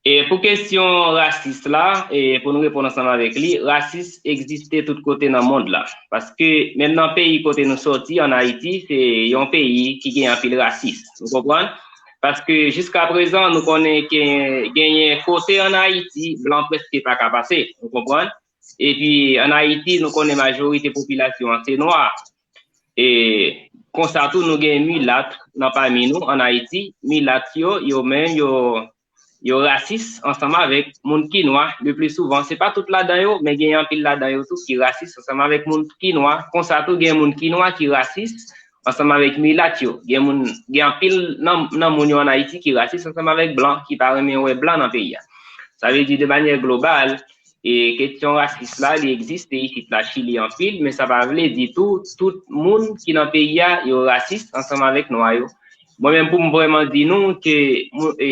E pou kesyon rasis la, e pou nou reponn ansanm avèk li, rasis egziste tout kote nan mond la. Paske menm nan peyi kote nou sòti, ann Ayiti, se yon peyi ki gen anpil rasis. Ou konprann? Paske jiska prezan, nou konnen ke genyen kote ann Ayiti, blan prèske pa ka pase. Ou konprann? Epi, ann Ayiti, nou konnen majorite popilasyon an se nwa. E konsa tou, nou gen milat nan pami nou, ann Ayiti. Milat yo, yo menm, yo, yo rasis ansanm avèk moun ki nwa, le pli souvan. Se pa tout ladan yo, men gen anpil ladan yo tou ki rasis ansanm avèk moun ki nwa. Konsa tou, gen moun ki nwa ki rasis ansanm avèk milat yo. Gen moun, gen anpil nan, nan moun yo ann Ayiti ki rasis ansanm avèk blan, ki pa renmen wè blan nan peyi a. Sa vle di, de manyè global, e kesyon rasis la, li egziste isit la Chili anpil, men sa pa vle di tou, tout moun ki nan peyi a, yo rasis ansanm avèk nwa yo. Mwen menm, pou m vrèman di nou ke, e,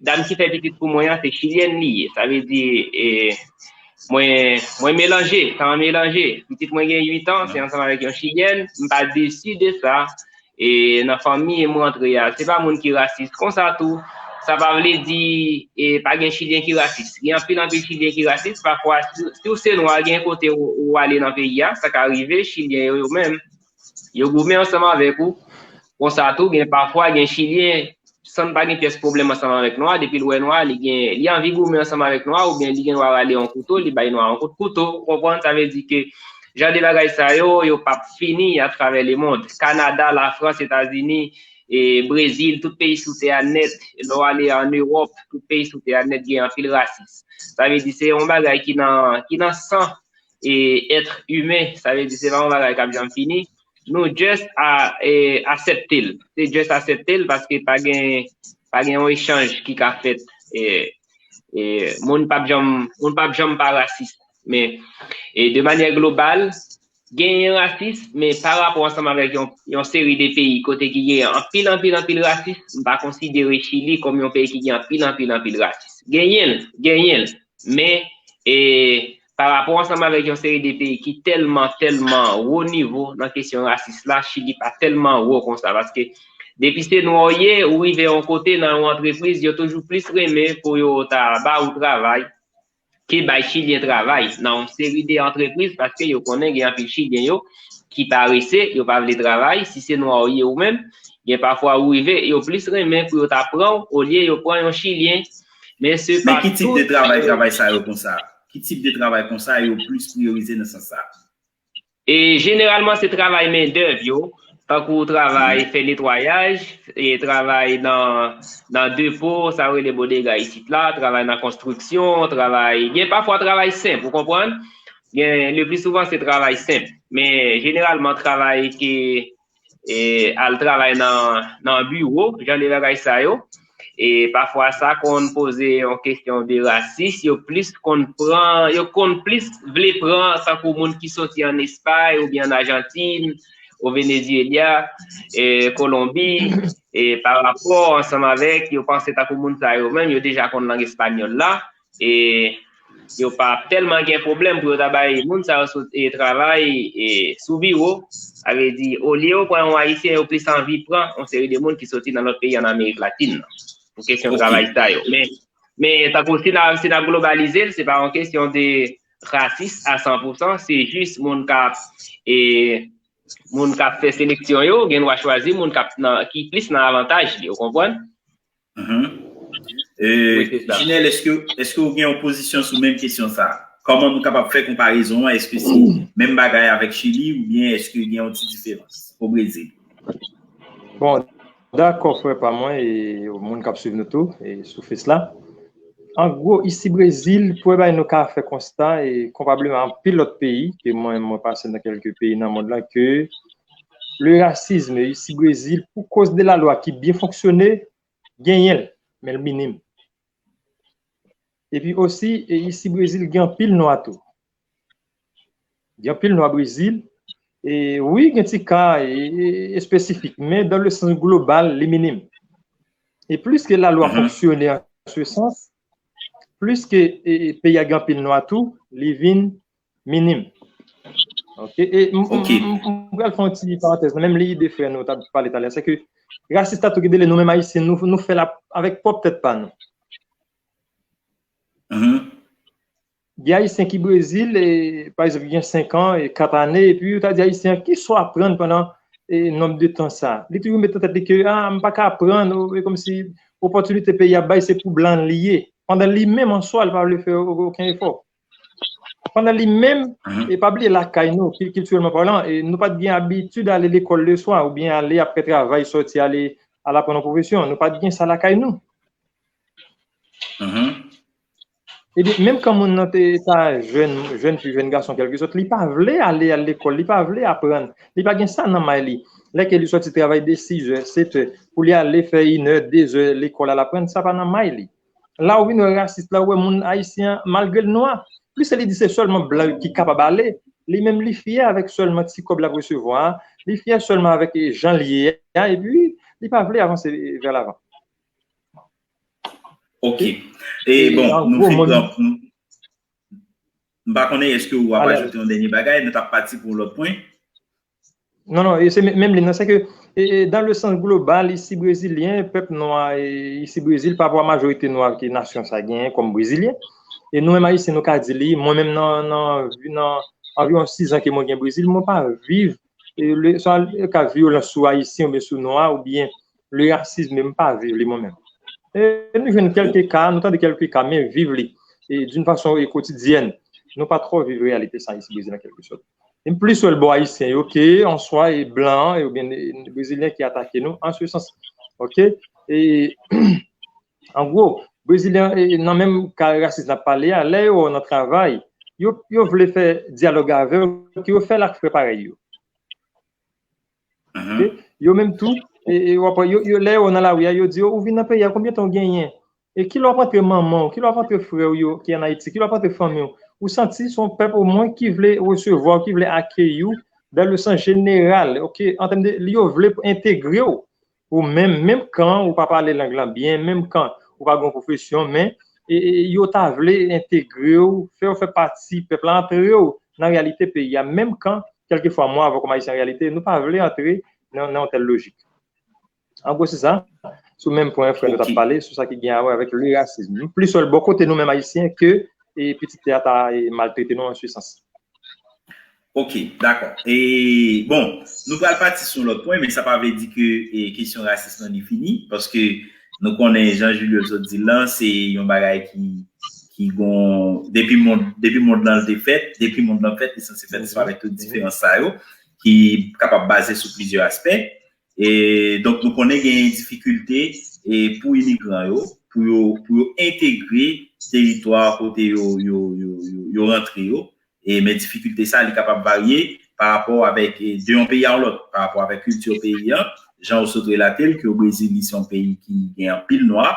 dam ki fè pitit pou mwen an, se chilyèn li ye. Sa vle di, e, mwen, mwen melanje, sa an melanje. Pitit mwen gen uit an, se ansanm avèk yon chilyèn, m pa desi de sa. E nan fanmi m rantre a, se pa moun ki rasis konsa tou. Sa pa vle di, e, pa gen chilyen ki rasis. Gen anpil, anpil chilyen ki rasis. Pafwa, si, si w se nwa, gen kote ou, ou ale nan peyi a, sa ka rive, chilyen yo, yo menm, yo goumen ansanm avèk ou. Konsa tou, gen pafwa, gen chilyen, san pa gen pyès pwoblèm ansanm avèk nwa, depi l wè nwa, li gen, li anvi goumen ansanm avèk nwa, oubyen li gen dwa rale yon kouto, li bay nwa yon kout kouto, ou konprann? Sa vle di ke jan de bagay sa yo, yo p ap fini atravè lemond. Kanada, Lafrans, Etazini, e Brezil, tout peyi sou tè a nèt, lè w ale ann Ewòp, tout peyi sou tè a nèt gen anpil rasis. Sa vle di se yon bagay ki nan, ki nan san e èt imen, sa vle di se pa yon bagay k ap janm fini. Nou just a, e, aksepte l. Se just aksepte l paske pa gen, pa gen yon echanj ki ka fèt. E, e, moun p ap janm, moun p ap janm pa rasis. Men, e, de manyè global, genyen rasis, men pa rapò ansanm avèk yon, yon seri de peyi kote ki gen anpil, anpil, anpil rasis, m pa konsidere Chili kòm yon peyi ki gen anpil, anpil, anpil rasis. Genyen l, genyen l, men, e, pa rapò ansanm avèk yon seri de peyi ki tèlman, tèlman wo nivo nan kesyon rasis la, Chili pa tèlman wo konsa, paske depi se nwa w ye, ou rive yon kote nan yon antrepriz, yo toujou plis renmen pou yo ta ba ou travay, ke bay chilyen travay nan yon seri de antrepriz, paske yo konnen gen anpil chilyen yo ki parese, yo pa vle travay, si se nwa w ye ou menm, gen pafwa ou rive, yo plis renmen pou yo ta pran w, olye yo pran yon chilyen, men se pa tout. Men ki tip de travay, travay sa yo konsa? Ki tip de travay konsa yo plis priyorize nan sans sa? E jeneralman, se travay mendèv yo, tankou travay fè netwayaj, e travay nan, nan depo, sa yo rele bodega isit la, travay nan konstriksyon, travay, gen pafwa travay senp, ou konprann? Gen, le pli souvan, se travay senp. Men jeneralman, travay ke, e, al travay nan, nan biwo, jan de bagay sa yo. E pafwa sa konn poze yon kesyon de rasis, yo plis konn pran, yo konn plis vle pran tankou moun ki soti ann Espay oubyen ann Ajantin, o Venezuela, e Kolonbi, e pa rapò ansanm avèk, yo panse tankou moun sa yo menm, yo deja konn lang espanyòl la, e yo pa tèlman gen pwoblèm pou yo ta bay moun sa yo sou, e, travay, e, sou biwo. Sa vle di, olye yo pran yon Ayisyen, yo plis anvi pran yon seri de moun ki soti nan lòt peyi ann Amerik Latin nan, pou kesyon travay sa yo. Men, men tankou si n a, si n ap globalize l, se pa yon kesyon de rasis a san pou san, se jis moun k ap, e, moun k ap fè seleksyon yo, gen dwa chwazi moun k ap nan, ki plis nan avantaj li, ou konprann? Mhm. E, Wi, se sa. Jinèl, èske, èske w gen yon pozisyon sou menm kesyon sa a? Kòman nou kapab fè konparezon an? Èske se menm bagay avèk Chili oubyen èske gen yon ti diferans o Brezil? Bon, dakò, frè pa mwen, e moun k ap swiv nou tou, e sou Face la. An gwo, isi Brezil, premye bagay nou ka fè konsta, e konpableman anpil lòt peyi, ke mwen, mwen pase nan kèlke peyi nan mond lan, ke le racisme isi Brezil, pou koz de la lwa ki byen fonksyone, genyen l, men l minim. Epi osi, e isi Brezil, gen anpil nwa tou. Gen anpil nwa Brezil. E wi, gen ti ka, e, e, espesifik, men dan le sans global, li minim. E plis ke la lwa fonksyone an se sans, plis ke, e, e, peyi a gen anpil nwa tou, li vin minim. Ok, e m, m, Ok. m, m, m pral fè yon ti parantèz nan menm liy de frè nou t ap pale talè, se ke rasis la tou gen de lè nou menm Ayisyen, nou, nou fè l ap, avèk pwòp tèt pa nou. Mhm. Gen Ayisyen ki Brezil, e, pa egzanp, gen senk an, e kat ane, epi yo ta di Ayisyen an, "Kisa w aprann pandan, e, nonb de tan sa?" Li toujou met nan tèt li ke, "A, m pa ka aprann," e kòmsi opòtinite peyi a bay, se pou blan li ye. Pandan li menm an swa, li pa vle fè o-, okenn efò. Pandan li menm, e pa bliye lakay nou, kiltirèlman palan, e nou pa t gen abitid ale lekòl leswa oubyen ale apre travay sòti ale al aprann yon pwofesyon. Nou pa t gen sa lakay nou. Ebyen, menm kan moun nan te ta jèn, jèn fi, jèn gason, kèlkesòt, li pa vle ale al lekòl, li pa vle aprann. Li pa gen sa nan may li. Lè ke li sòti travay de sizè, setè, pou li ale fè inè, dezè lekòl al aprann, sa pa nan may li. La ou vin wè rasis la, ou wè moun ayisyen an, malgre l nwa, plis li di se sèlman blan ki kapab ale, li menm li fyè avèk sèlman ti kòb l ap resevwa a, li fyè sèlman avèk jan l ye a, epi li pa vle avanse vè lavan. Ok. E bon, nou fin pran. M pa konnen èske w ap ajoute yon dènye bagay, nou t ap pati pou yon lòt pwen. Non, non, e se menm li nan, se ke e, e, dans le sens global, isi brezilyen, pèp nwa e, isi Brezil, pa rapò a majorite nwa ke nasyon sa genyen kòm brezilyen. E nou menm ayisyen, nou ka di li, mwen menm nan, nan, nan anviwon sizan ke mwen gen Brezil, mwen pa viv e, le, sa ka vyolans sou ayisyen oubyen sou nwa oubyen le racisme, m pa viv li mwen menm. E nou jwenn kèlke ka, nou tande kèlke ka, men viv li e, d'une façon e, quotidienne. Nou pa twò viv reyalite sa isi Brezil an kèlkesòt. M plis wè l bò ayisyen yo ke an swa e blan e, oubyen e, brezilyen ki atake nou an se sans. Ok? E an gwo, brezilyen e, nan menm ka rasis n ap pale a, lè yo wè w nan travay, yo, yo vle fè dyalòg avè w, ke yo fè l ak frè parèy yo. Ok? Yo menm tou, e, e, w ap wè, yo, yo, lè yo nan lari a, yo di yo, ou vin nan peyi a, konbyen tan w genyen? E kilè w ap rantre manman w, kilè w ap rantre frè w yo ki ann Ayiti, kilè w ap rantre fanmi w? Ou santi se yon pèp omwen ki vle resevwa w, ki vle akeyi w, dans le sens général, ok? An tèm de, yo vle entegre w, ou menm, menm kan ou pa pale lang lan byen, menm kan ou pa gen yon pwofesyon, men e, e, yo ta vle entegre w, fè w fè pati pèp la, antre w nan reyalite peyi a, menm kan, kèlkefwa, mwen avè w kòm ayisyen an reyalite, nou pa vle antre nan, nan yon tèl lojik. An gwo, se sa, sou menm pwen frè nou t ap pale, sou sa ki gen a wè avèk le racisme. M plis wè l bò kote nou menm ayisyen ke e, pitit tè a ta e, maltrete nou an se sans. Ok, dakò. E, bon, nou pral pati sou yon lòt pwen, men sa pa vle di ke e, kesyon rasis lan li fini, paske nou konnen jan Julio sot di l lan, se yon bagay ki, ki gon, depi mond, depi mond lan te fèt, depi mond lan fèt, li sanse fèt sou avèk tout diferans sa yo, ki kapab baze sou plizyè aspè. E, donk, nou konnen gen difikilte e, pou imigran yo, pou yo, pou yo entegre teritwa kote yo, yo, yo, yo, yo rantre yo. E, men difikilte sa, li kapab varye pa rapò avèk, e, de yon peyi a yon lòt, pa rapò avèk kilti peyi an, jan ou sot relate l, ke o Brezil, li se yon peyi ki gen anpil nwa,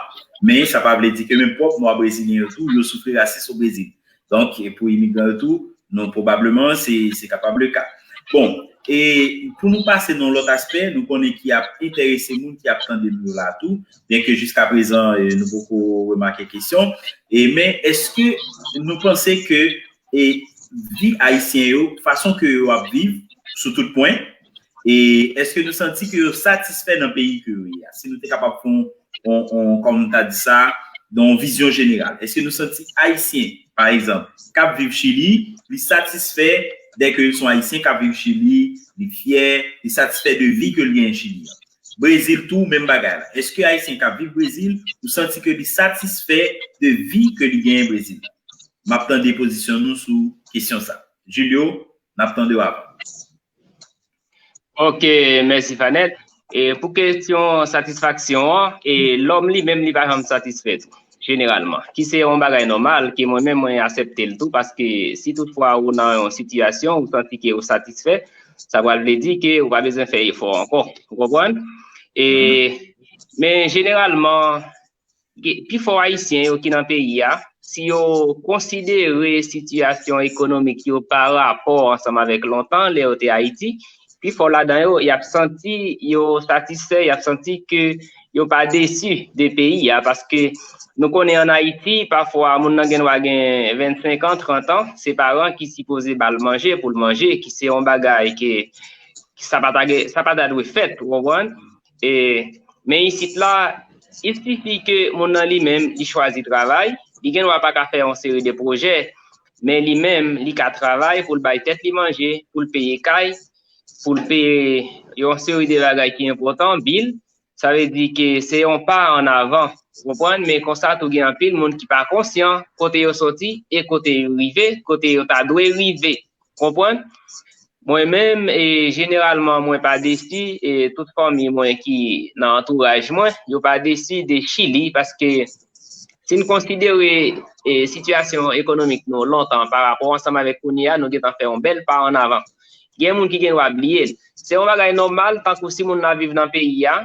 men sa pa vle di ke menm pwòp nwa brezilyen yo tou, yo soufri rasis o Brezil. Donk, e pou imigran yo tou, non, pwobableman, se, se kapab le ka. Bon, e pou nou pase nan lòt aspè, nou konnen ki ap enterese moun ki ap tande nou yo la tou, byen ke jiska prezan, e, nou poko remake kesyon, e, men èske nou panse ke e vi ayisyen yo, fason ke yo ap viv sou tout pwen, e èske nou santi ke yo satisfè nan peyi ke yo ye a? Si nou te kapab fè yon, yon, yon, kòm nou ta di sa, nan yon vizyon jeneral, èske nou santi ayisyen, pa egzanp, k ap viv Chili, li satisfè dèke se yon ayisyen k ap viv Chili, li fyè, li satisfè de vi ke l genyen Chili an? Brezil tou, menm bagay la. Èske ayisyen k ap viv Brezil, ou santi ke li satisfè de vi ke li genyen Brezil? M ap tande pozisyon nou sou kesyon sa. Julio, n ap tande w avan. Ok, mèsi Fanèt. E pou kesyon satisfaksyon an, e lòm li menm li pa janm satisfè tou, jeneralman. Ki se yon bagay nòmal, ke mwen menm mwen aksepte l tou, paske si toutfwa ou nan yon sitiyasyon, ou santi ke ou satisfè, sa pral vle di ke ou pa bezwen fè efò ankò. Ou konprann? E, men jeneralman, pifò ayisyen yo ki nan peyi a, si yo konsidere sitiyasyon ekonomik yo pa rapò ansanm avèk lontan, lè yo te Ayiti, pifò ladan yo, y ap santi yo satisfè, y ap santi ke yo pa desi de peyi a, paske nou konnen ann Ayiti, pafwa moun nan gen dwa gen vennsenk an, trant an, se paran ki sipoze ba l manje pou l manje, ki se yon bagay ke sa pa ta, sa pa ta dwe fèt, ou konprann? E, men isit la, il sifi ke moun nan li menm, li chwazi travay, li gen dwa pa ka fè yon seri de pwojè, men li menm, li ka travay pou l bay tèt li manje, pou l peye kay, pou l peye yon seri de bagay ki enpòtan, bil, sa vle di ke se yon pa an avan Ou konprann? Men konsa tou gen anpil moun ki pa konsyan kote yo soti e kote yo rive, kote yo ta dwe rive. Konprann? Mwen menm, e, jeneralman, mwen pa desi, e, tout fanmi mwen ki nan antouraj mwen, yo pa desi de Chili, paske si n konsidere, e, sitiyasyon ekonomik nou lontan pa rapò ansanm avèk kounye a, nou gentan fè yon bèl pa ann avan. Gen moun ki gen dwa bliye l. Se yon bagay nòmal, tankou si moun nan viv nan peyi a,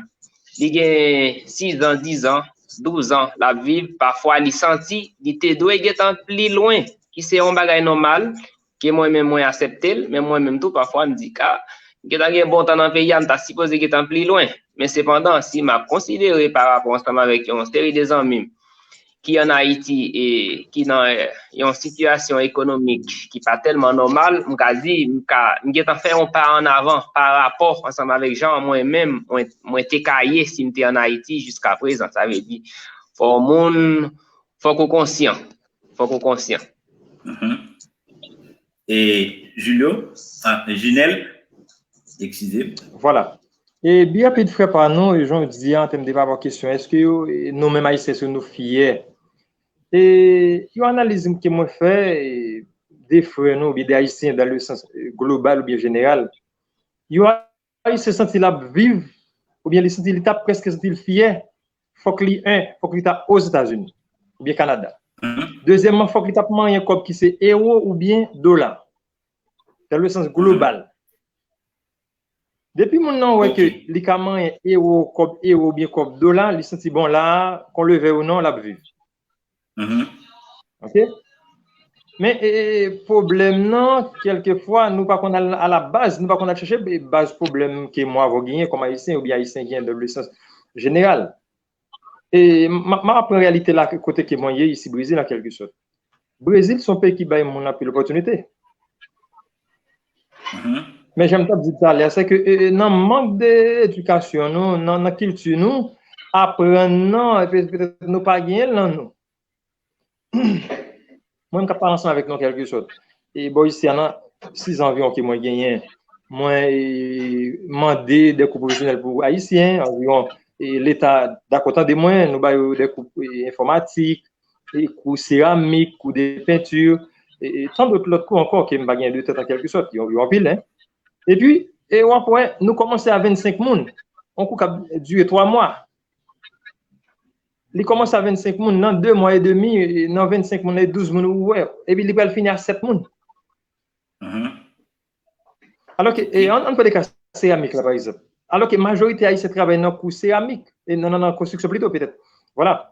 li gen sis an, dis an, douz an, l ap viv, pafwa li santi li te dwe gentan pli lwen, ki se yon bagay nòmal, ke mwen menm mwen aksepte l, men mwen menm tou, pafwa m di, ka, m gentan gen bon tan nan peyi a, m ta sipoze gentan pli lwen. Men sepandan, si m ap konsidere pa rapò ansanm avèk yon seri de zanmi m ki ann Ayiti e ki nan, eh, yon sitiyasyon ekonomik ki pa tèlman nòmal, m ka di, m ka, m gentan fè yon pa ann avan pa rapò ansanm avèk jan mwen menm, mwen, mwen te ka ye si m te ann Ayiti jiska prezan. Sa vle di, fò moun, fòk ou konsyan. Fòk ou konsyan. Mhm. E Julio, ah, Junel, eskize. Vwala. E byen rapid, frè pa nou, e jan w di an tèm de pa rapò kesyon, èske yo, e nou menm Ayisyen, èske nou fyè? E yon analiz ke mwen fè, e de frè nou, oubyen de Ayisyen, dans le sens, e, global oubyen jeneral, yon Ayisyen santi l ap viv, oubyen li santi li t ap prèske santi l fyè, fòk li, en, fòk li ta Ozetazini, oubyen Kanada. Dezyèmman, fòk li t ap manyen kòb ki se ewo oubyen dola. Dans le sens global. Depi moun nan wè ke li ka manyen ewo, kòb ewo oubyen kòb dola, li santi bon la, qu'on le veuille ou non, l ap viv. Ok? Men e, e, pwoblèm nan, kèlkefwa, nou pa konn al a la baz, nou pa konn al chèche baz pwoblèm ke mwen avè w genyen kòm Ayisyen oubyen Ayisyen genyen dans le sens jeneral. E m ap pran reyalite la kote ke mwen ye isi Brezil an kèlke sòt. Brezil se yon peyi ki bay moun anpil opòtinite. Men jan m t ap di talè, se ke e, e, nan mank de edikasyon nou, nan, nan kilti nou, aprann nan, e, petèt nou pa genyen l nan nou. Mwen, m ka pale ansanm avèk nou an kèlke sòt. E bò isi a, nan sis an anviwon ke mwen genyen, mwen e, mande de kou pwofesyonèl pou Ayisyen, anviwon, e Leta dakò tande mwen, nou ba yo de kou e, enfòmatik, e kou seramik, kou de penti, e, e tant d'autres lòt kou ankò ke m pa genyen de tèt an kèlke sòt, yo, yo anpil, en. Epi, e w ap wè, nou kòmanse a vennsenk moun, yon kou k ap dire twa mwa. Li kòmanse a vennsenk moun, nan de mwa edemi, nan vennsenk moun, nan douz moun ou wè, epi li pral fini a sèt moun. Alò ke, e, ann, ann pran de ka seramik la, pa egzanp. Alò ke majorite Ayisyen travay nan kou seramik, e nan, nan, nan konstriksyon plito, petèt. Vwala.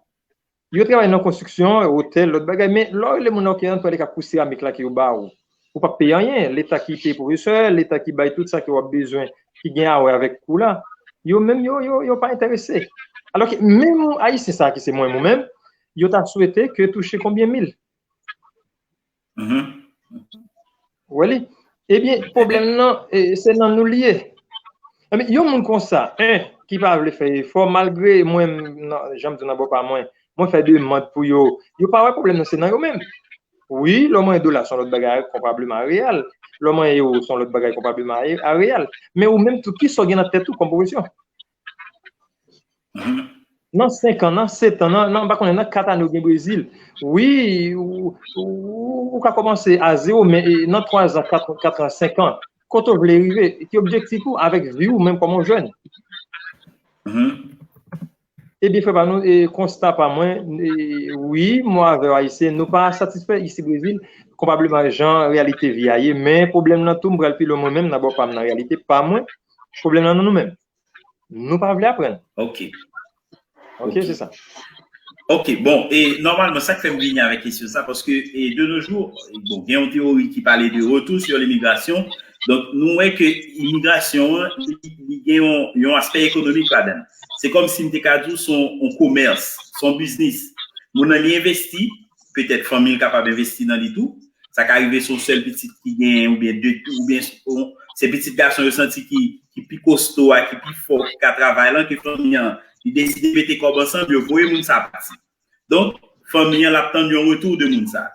Yo travay nan konstriksyon, otèl, lòt bagay, men lè w rele moun nan, ok, ann pran de ka kou seramik la ke yo ba ou. Ou p ap peye anyen, Leta ki peye pwofesè, Leta ki bay tout sa ke w ap bezwen, ki gen a wè avèk kou la, yo menm, yo, yo, yo pa enterese. Alò ke menm Ayisyen sa a ki se mwen, mwen menm, yo ta swete ke touche konbyen mil. Ou wè li? Ebyen, pwoblèm nan, e, se nan nou li ye. Ebyen, yon moun konsa, en, ki pa vle fè efò, malgre mwen, nan, jan m di nan bò pa mwen, mwen fè demann pou yo, yo pa wè pwoblèm nan se nan yo menm. Wi, lè w manyen dola, se yon lòt bagay, konpableman a reyal. Lè w manyen ewo, se yon lòt bagay, konpableman a, a reyal. Men ou menm tou, kisa w gen nan tèt ou kòm pwofesyon? Nan senk an, nan sèt an, nan, nan, m pa konnen, nan kat ane ou gen Brezil. Wi, ou, ou, ou ka kòmanse a zewo, men e, nan twa zan, kat, kat an, senk an, kote w vle rive? Ki objektif ou avèk vi w menm kòm yon jèn? Ebyen, frè pa nou, e, konsta pa mwen, e, wi, mwen avè w Ayisyen, nou pa satisfè isi Brezil, konpableman jan reyalite vi a ye, men pwoblèm nan tou, m pral pi lwen mwen menm, nan bò pa m, nan reyalite pa mwen, pwoblèm nan nan nou menm. Nou pa vle aprann. Ok. Ok, se sa. Ok, bon, e nòmalman, sa k fè m vini avèk kesyon sa, paske e, de nos jours, bon, gen yon teyori ki pale de retour sur l'immigration. Donk, nou wè ke imigrasyon an, li, li gen yon, yon aspè ekonomik ladan l. Se kòm si m te ka di w se yon, yon komès, se yon biznis. Moun nan li envesti, petèt fanmi l kapab envesti nan li tou. Sa ka rive se yon sèl pitit ki gen, oubyen de, oubyen se pitit gason yo santi ki, ki pi kosto a, ki pi fò, ki ka travay lan, ke fanmi an, li deside mete kòb ansanm, yo voye moun sa pati. Donk, fanmi an l ap tann yon retou de moun sa.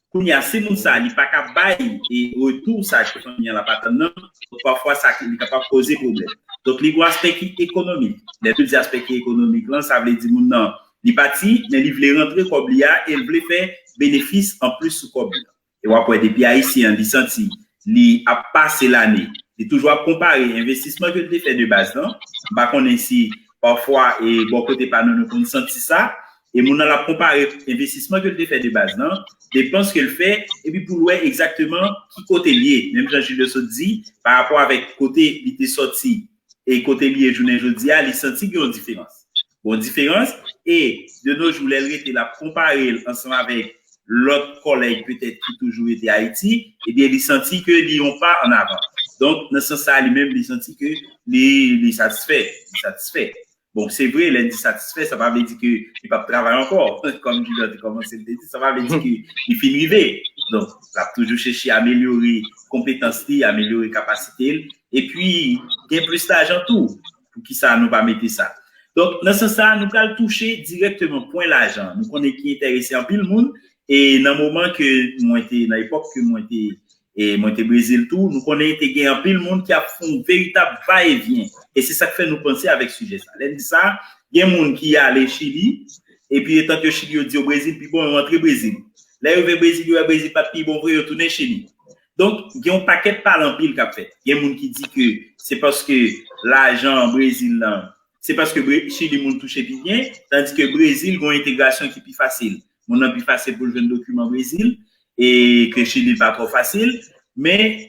Kounye a, si moun sa, li pa ka bay e retou sa ke fanmi an l ap atann nan, donk pafwa sa li kapab koze pwoblèm. Donk, li gon aspè ki ekonomik. Lè nou di aspè ki ekonomik lan, sa vle di moun nan, Li pati, men li vle rantre kòb li a e l vle fè benefis anplis sou kòb li. E w ap wè depi Ayisyen an, li santi li ap pase lane, li toujou ap konpare envestisman ke l te fè de baz lan. M pa konnen si pafwa e bò kote pa nou, nou konn santi sa. E moun nan l ap konpare envestisman ke l te fè de baz lan, depans ke l fè, epi pou l wè egzakteman ki kote l ye. Menm jan Julio sot di, pa rapò avèk kote li te sòti e kote li ye jounen jodi a, li santi gen yon diferans. Bon, diferans, e de nos jours, lè l rete, l ap konpare l ansanm avèk lòt kòlèg petèt ki toujou rete Ayiti, ebyen, li santi ke li yon pa an avan. Donk, nan sans sa, li menm, li santi ke li, li satisfè, li satisfè. Bon, se vre, lè n di satisfè, sa pa vle di ke li p ap travay ankò. Kòm Julio te kòmanse, l te di, sa pa vle di ke li fin rive. Donk, l ap toujou chèche amelyore konpetans li, amelyore kapasite l, epi gen plis lajan tou. Poukisa nou pa mete sa? Donk, nan sans sa, nou pral touche dirèkteman pwen lajan. Nou konnen ki enterese anpil moun, e nan moman ke mwen te, nan epòk ke mwen te, e mwen te Brezil tou, nou konnen te gen anpil moun ki ap fè yon veritab va e vyen. E se sa k fè nou panse avèk sijè sa. Lè n di sa, gen moun ki ale Chili, epi etan ke Chili yo di yo Brezil pi bon, yo antre Brezil. Lè yo rive Brezil, yo wè Brezil pa t pi bon vre, yo tounen Chili. Donk, gen yon pakèt pale anpil k ap fèt. Gen moun ki di ke se paske lajan Brezil lan, se paske Bre- Chili moun touche pi byen, tandi ke Brezil gen yon entegrasyon ki pi fasil. Moun nan pi fasil pou l jwenn dokiman Brezil, e ke Chili pa twò fasil, men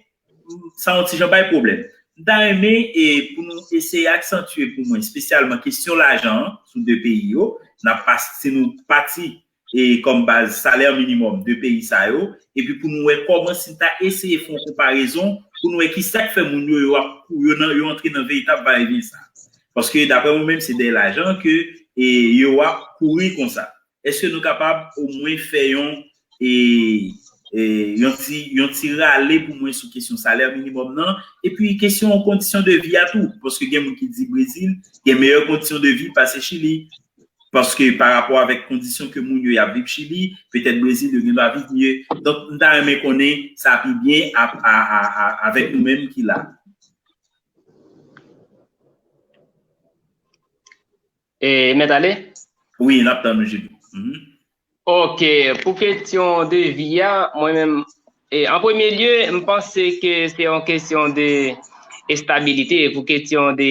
sa yon ti jan bay pwoblèm. M ta renmen e pou nou eseye aksantye pou mwen, espesyalman kesyon lajan an sou de peyi yo, n ap pas- si nou pati e kòm baz salè minimòm de peyi sa yo, epi pou nou wè kòman si n ta eseye fè yon konparezon, pou nou wè ki sa k fè moun yo, yo ap kou- yo nan, yo antre nan veritab va e vyen sa. Paske daprè mwen menm, se dèyè lajan ke e yo ap kouri konsa. Èske nou kapab omwen fè yon e, e yon ti, yon ti rale pou mwen sou kesyon salè minimòm nan, epi kesyon kondisyon de vi a tou, paske gen moun ki di Brezil gen meyè kondisyon de vi pase Chili, paske pa rapò avèk kondisyon ke moun yo y ap viv Chili, petèt Brezil yo gen dwa viv mye. Donk, m ta renmen konnen sa pi byen a, a, a, a, avèk nou menm ki la. E, mèt ale? Wi, n ap tann ou, Julie. Mhm. Ok, pou kesyon de vi a, mwen menm, e, an premye lye, m panse ke se yon kesyon de estabilite, pou kesyon de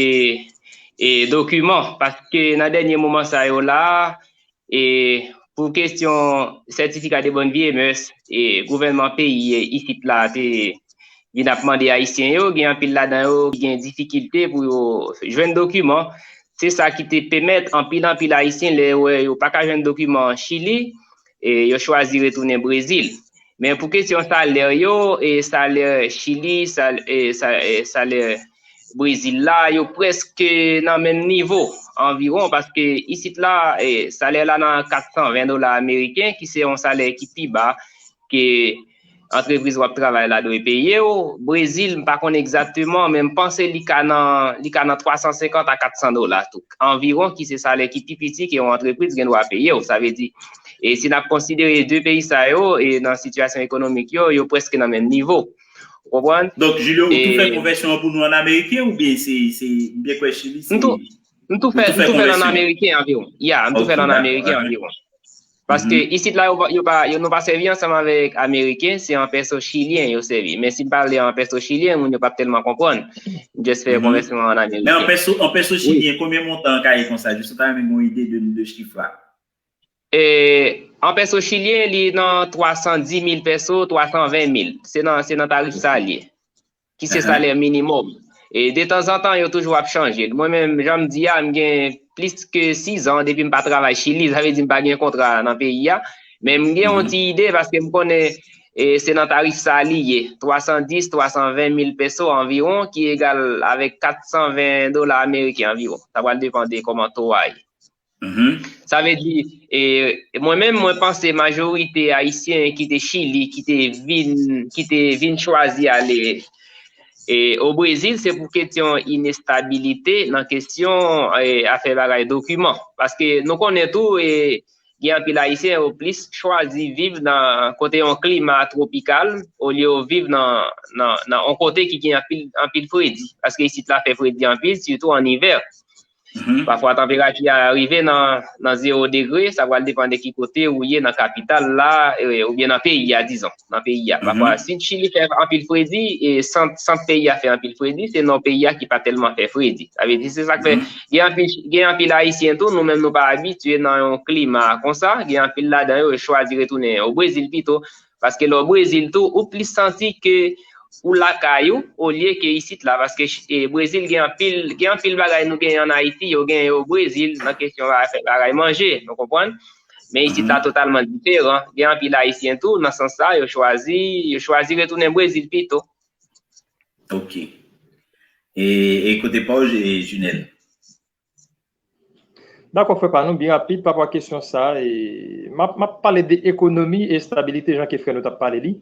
e, dokiman, paske nan dènye moman sa yo la, e, pou kesyon sètifika de bonne vie et mœurs, e, gouvènman peyi e, isit la te vin ap mande Ayisyen yo, gen anpil ladan yo ki gen difikilte pou yo jwenn dokiman. Se sa ki te pèmèt anpil, anpil Ayisyen, lè yo wè yo pa ka jwenn dokiman Chili, e, yo chwazi retounen Brezil. Men pou kesyon salè yo, e, salè Chili, sal- e, sa- e, salè Brezil la, yo prèske nan menm nivo anviwon, paske isit la, e, salè la nan kat san ven dola ameriken, ki se yon salè ki pi ba ke antrepriz w ap travay la dwe peye w. Brezil, m pa konn egzakteman, men m panse li ka nan, li ka nan twa san senkant a kat san dola tou. Anviwon, ki se salè ki pi piti ke yon antrepriz gen dwa peye w. Sa vle di, e si n ap konsidere de peyi sa yo, e nan sitiyasyon ekonomik yo, yo prèske nan menm nivo. Ou konprann? Donk, Julio, ou tou fè konvèsyon an pou nou an ameriken oubyen se, se, m byen kwè Chili, se. M tou, m tou fè, m tou fè l an ameriken anviwon. Ya, m tou fè l an ameriken anviwon. Paske isit la, yo, pa- yo pa, yo, nou pa sèvi ansanm avèk ameriken, se an pèso chilyen yo sèvi. Men si m pale an pèso chilyen, moun yo p ap tèlman konprann. M just fè konvèsyon an ameriken. Men an pèso, an pèso chilyen, konbyen montan an ka ye konsa? Jis ou ta renmen gen yon ide de, de chif la. E, an pèso chilyen, li nan twa san di mil pèso, twa san ven mil. Se nan, se nan tarif sa l ye. Ki se salè minimòm. E detanzantan, yo toujou ap chanje l. Mwen menm, jan m di a, m gen plis ke sis an depi m pa travay Chili, sa vle di m pa gen kontra nan peyi a. Men m gen yon ti ide paske m konnen e, se nan tarif sa li ye. Twa san dis, twa san ven mil pèso anviwon, ki egal avèk kat san ven dola ameriken anviwon. Sa pral depann de kòman to a ye. Sa vle di, e, mwen menm, mwen panse majorite Ayisyen ki te Chili, ki te vin, ki te vin chwazi ale e, o Brezil, se pou kesyon inestabilite nan kesyon e, afè bagay dokiman. Paske nou konnen tou, e, gen anpil Ayisyen yo plis chwazi viv nan kote yon klima twopikal olye yo viv nan, nan, nan yon kote ki gen anpil, anpil fredi. Paske isit la fè fredi anpil, sitou an ivè. Pafwa tanperati a rive nan, nan zewo degre, sa pral depann de ki kote ou ye nan kapital la, e, oubyen nan peyi a, dizon, nan peyi a. Pafwa, sid Chili fè anpil fredi, e sant, sant peyi a fè anpil fredi, se nò peyi a ki pa tèlman fè fredi. Sa vle di, se sa k fè, gen anpil, gen anpil Ayisyen tou, nou menm nou pa abitye nan yon klima konsa, gen anpil ladan yo, yo chwazi retounen o Brezil pito, paske lè w Brezil tou, ou plis santi ke ou lakay ou, olye ke isit la, paske, e, Brezil gen anpil, gen anpil bagay nou genyen ann Ayiti, yo genyen yo Brezil, nan kesyon bagay, bagay manje, nou konprann? Men isit la totalman diferan. Gen anpil Ayisyen tou, nan sans sa, yo chwazi, yo chwazi retounen Brezil pito. Ok. E, e kote pa w, Je- Junel? Dakò, frè pa nou, byen rapid, pa rapò a kesyon sa, e, m ap, m ap pale de ekonomi e estabilite, jan ke frè nou t ap pale li.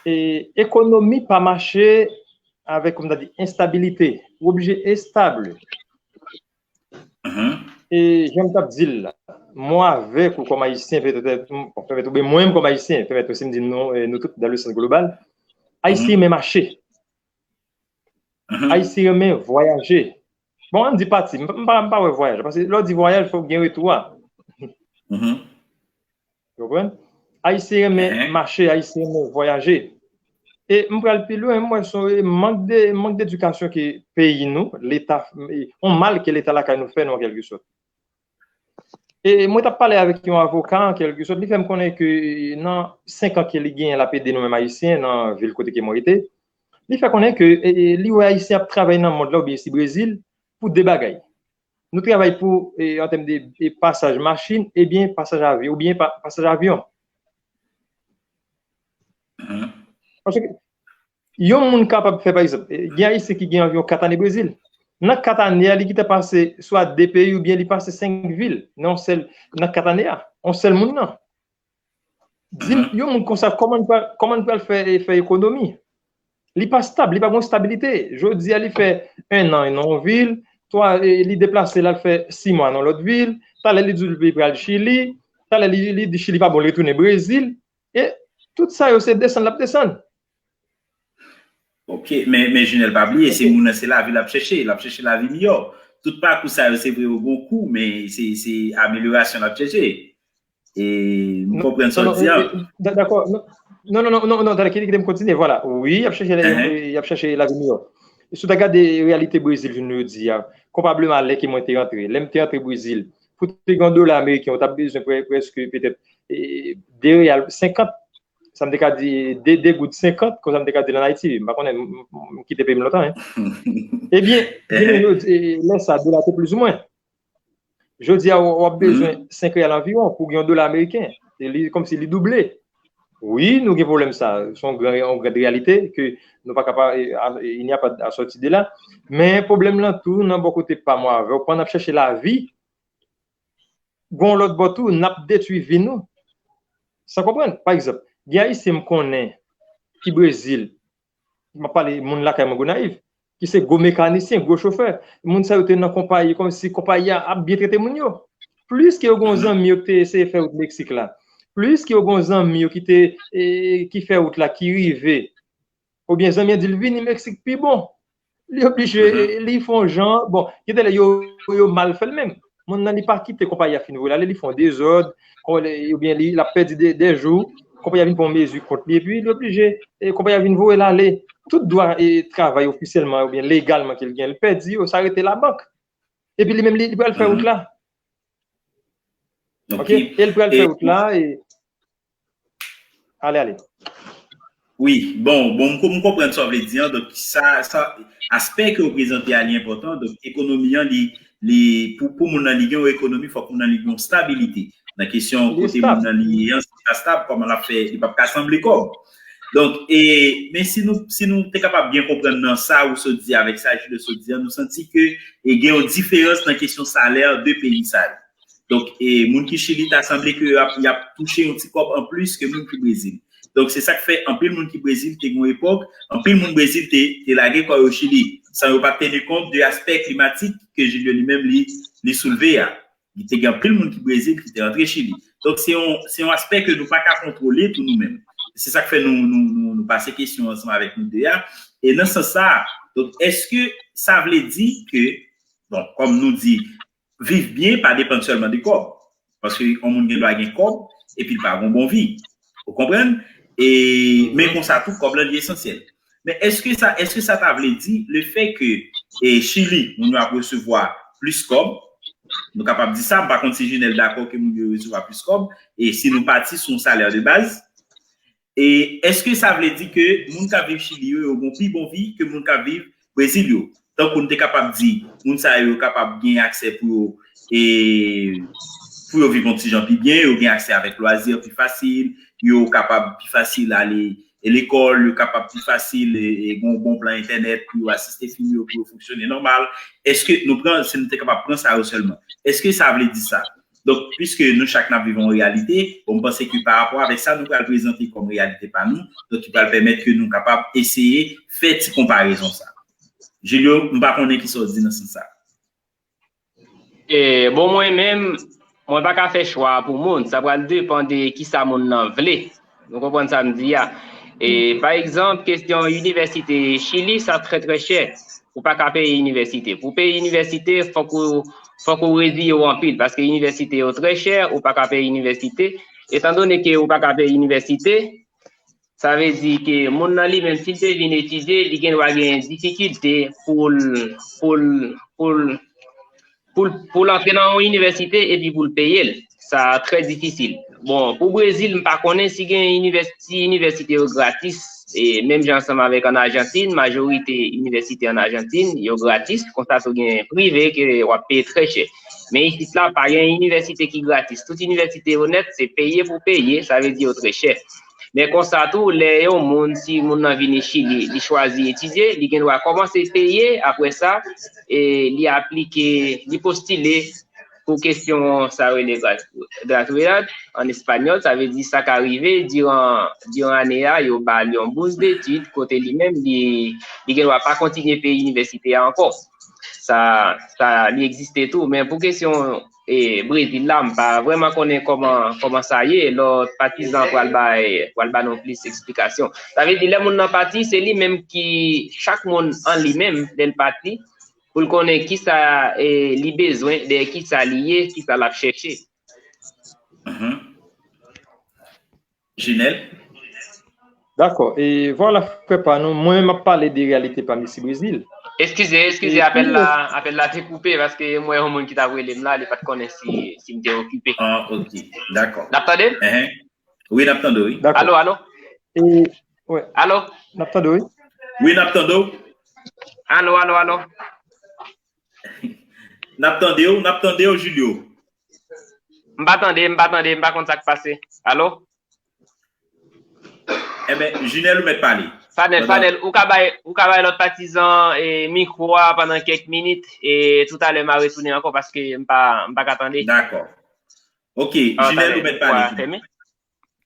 E ekonomi pa mache avèk, kòm ta di, enstabilite. Ou oblije estab. E jan m t ap di l la, mwen avèk ou kòm Ayisyen, petèt, bon, petèt, oubyen mwen menm kòm Ayisyen, petèt, si m di nou, e, nou tout dans le sens global, Ayisyen renmen mache. Ayisyen renmen vwayaje. Bon, ann di pati, m pa, m pa, m pa wè vwayaj, paske lè w di vwayaj, fòk gen retou a. Ou konprann? Ayisyen renmen mache, Ayisyen renmen vwayaje. E m pral pi lwen, m wè se yon mank de, mank de edikasyon ke peyi nou, Leta, yon mal ke Leta lakay nou fè nou an kèlke sòt. E mwen t ap pale avèk yon avoka, an kèlke sòt, li fè m konnen ke nan senk an ke li genyen l ap ede nou menm Ayisyen nan vil kote ke mwen rete, li fè konnen ke, e, e, li wè Ayisyen ap travay nan mond la oubyen isi Brezil pou de bagay. Nou travay pou, e, an tèm de, e, pasaj machin, ebyen pasaj avyon, oubyen pa, pasaj avyon. Paske yon moun kapab fè, pa egzanp, e, gen Ayisyen ki gen anviwon kat ane Brezil. Nan kat ane a, li gentan pase swa de peyi oubyen li pase senk vil nan yon sèl, nan kat ane a, yon sèl moun nan. Di m, yon moun konsa, kòman l pral, kòman l pral fè, fè ekonomi? Li pa stab, li pa gen stabilite. Jodi a, li fè en an nan yon vil, twa, e, li deplase, l al fè sis mwa nan lòt vil, talè li di w li pral Chili, talè li, li di Chili pa bon, li retounen Brezil. E tout sa yo, se desann l ap desann. Ok, men, men Junel pa bliye, se moun nan, se lavi l ap chèche, l ap chèche lavi miyò. Tout pakou sa yo, se vre yo gon kou, men se, se amelyorasyon l ap chèche. E m konprann sa w di a. Dakò. Non, non, non, non, non, talè, kite m kontinye, vwala. Wi, y ap chèche, y ap chèche lavi miyò. Si w ta gade reyalite Brezil jounen jodi a, konpableman a lè ke mwen te rantre, lè m te rantre Brezil, pou te gen yon dola ameriken, ou t ap bezwen prè-, prèske petèt, e, de reyal senkant, sa m te ka di de, de goud senkant, konsa m te ka di l ann Ayiti. M pa konnen, m, m, m kite peyi m lontan, en. Ebyen, jounen jodi, e, lè sa, dola te plizoumwen. Jodi a, w, w ap bezwen senk reyal anviwon pou gen yon dola ameriken. E li, kòmsi li double. Wi, nou gen pwoblèm sa. Se yon gran, yon gran reyalite ke nou pa ka pa, e, a, e, il n'y a pas à sortir de là. Men pwoblèm lan tou, nan bò kote pa mwen avè w, pandan n ap chèche lavi, gon lòt bò tou, n ap detwi vi nou. Sa konprann? Pa egzanp, gen Ayisyen m konnen ki Brezil, m ap pale moun lakay mwen Gonayiv, ki se gwo mekanisyen, gwo chofè. Moun sa yo te nan konpayi, kòmsi konpayi a ap byen trete moun yo. Plis ke yo gon zanmi yo ki te eseye fè wout Meksik la, plis ke yo gon zanmi yo ki te, e, ki fè wout la, ki rive, oubyen zanmi an di l vini Meksik pi bon. Li oblije, li fè yon jan, bon, gen de lè yo, yo mal fè l menm. Moun nan, li pa kite konpayi a fin voye l ale, li fè yon dezòd, oubyen li, l ap pèdi de, de jou, konpayi a vin pran yon mezi kont li, epi li oblije, e, konpayi a vin voye l ale. Tout dwa, e, travay ofisyèlman oubyen legalman ke l gen, li pèdi yo, sa rete labank. Epi li menm, li, li pral fè wout la. Ok? E l pral fè wout la, e, ale, ale. Wi, bon, bon, m, m konprann sa w vle di an. Donk, sa, sa, aspè ke w prezante a, li enpòtan. Donk, ekonomi an, li, li, pou, pou moun nan, li gen yon ekonomi, fòk moun nan, li gen yon stabilite. Nan kesyon kote moun nan, li ye an, si li pa stab, kòman l ap fè, li p ap ka sanble kòb. Donk, e, men si nou, si nou te kapab byen konprann nan sa ou sot di avèk sa Julio sot di an, nou santi ke, e, gen yon diferans nan kesyon salè de peyi sa yo. Donk, e, moun ki Chili ta sanble ke y ap, y ap touche yon ti kòb anplis ke moun ki Brezil. Donk, se sa k fè anpil moun ki Brezil te gen yon epòk, anpil moun Brezil te, te lage kò yo Chili, san yo pa teni kont de aspè klimatik ke Julio li menm li, li soulve a. Li te gen anpil moun ki Brezil ki te rantre Chili. Donk, se yon, se yon aspè ke nou pa ka kontwole tou nou menm. Se sa k fè nou, nou, nou, nou pase kesyon ansanm avèk nou de a. E nan sans sa, donk, èske sa vle di ke Donk, kòm nou di, viv byen pa depann sèlman de kòb. Paske yon moun gen dwa gen kòb, epi l pa gen yon bon vi. Ou konprann? E, men konsa tou, kòb lan li esansyèl. Men èske sa, èske sa ta vle di, le fè ke, e, Chili, moun yo ap resevwa plis kòb, nou kapab di sa, m pa konn si Junel dakò ke moun yo resevwa plis kòb, e si nou pati sou yon salè de baz, e èske sa vle di ke moun k ap viv Chili yo, yo gen yon pi bon vi ke moun k ap viv Brezil yo? Tankou n te kapab di, moun sa yo, yo kapab gen aksè pou yo, e, pou yo viv yon ti jan pi byen, yo gen aksè avèk lwazi pi fasil, yo kapab pi fasil ale e lekòl, yo kapab pi fasil e, e gen yon bon plan entènèt pou yo asiste fim yo, pou yo fonksyone nòmal. Èske nou pran, si nou te kapab pran sa yo sèlman, èske sa vle di sa? Donk, piske nou chak n ap viv yon reyalite, bon, m panse ke pa rapò avèk sa nou pral prezante kòm reyalite pa nou, donk ki pral pèmèt ke nou kapab eseye fè ti konparezon sa. Julio, m pa konnen kisa w di nan sans sa. E, bon, mwen menm, mwen pa ka fè chwa pou moun. Sa pral depann de kisa moun nan vle. Nou konprann sa m di a? E, pa egzanp, kesyon inivèsite Chili, sa trè, trè chè. Ou pa ka peye inivèsite. Pou peye inivèsite, fòk ou, fòk ou reziye w anpil, paske inivèsite yo trè chè, ou pa ka peye inivèsite. Etandone ke ou pa ka peye inivèsite, sa vle di ke moun nan li menm, si l te vin etidye, li gen dwa gen difikilte pou l, pou l, pou l, pou l, pou l antre nan yon inivèsite epi pou l peye l. Sa trè difisil. Bon, pou Brezil, m pa konnen si gen inivès-, si inivèsite yo gratis, e menm jan ansanm avèk ann Ajantin, majorite inivèsite ann Ajantin, yo gratis, konsa tou gen prive ke w ap peye trè chè. Men isit la, pa gen inivèsite ki gratis. Tout inivèsite yo nèt, se peye pou peye, sa vle di yo trè chè. Men konsa tou, lè yon moun, si moun nan vini Chili, li chwazi etidye, li gen dwa kòmanse peye, apre sa, e li aplike, li postile pou kesyon sa yo rele gra-, gratuidad an espanyòl, sa vle di sa ka rive diran, diran ane a, yo ba l yon bous detid, kote li menm, li, li gen dwa pa kontinye peye inivèsite a ankò. Sa, sa, li egziste tou, men pou kesyon e, Brezil la, m pa vrèman konnen kòman, kòman sa ye, lòt patizan pral bay, pral ba nou plis eksplikasyon. Sa vle di, lè moun nan pati, se li menm ki, chak moun an li menm, lè l pati, pou l konnen kisa, e, li bezwen, dèyè kisa li ye, kisa l ap chèche. Mhm. Junel? Dakò. E vwala, frè pa nou, mwen, m ap pale de reyalite pa m isi Brezil. Eskize, eskize, apèl la, apèl la te koupe, paske m wè yon moun ki t ap rele m la, li pa t konnen si, si m te okipe. Ah, ok. Dakò. N ap tande? Ehen. Wi, n ap tande w, wi. Dakò. Alo, alo? E, wè. Alo? N ap tande w, wi. Wi, n ap tande w. Alo, alo, alo? N ap tande w, n ap tande w, Julio. M pa tande, m pa tande, m pa konn sa k pase. Alo? Enben, Junel, ou mèt pale. Fanel, Fanel, ou ka bay, ou ka bay lòt patizan, e, mikwo a pandan kèk minit, e toutalè m a retounen ankò paske m pa, m pa ka tande. Dakò. Ok, Junel, ou mèt pale. W ap tande m?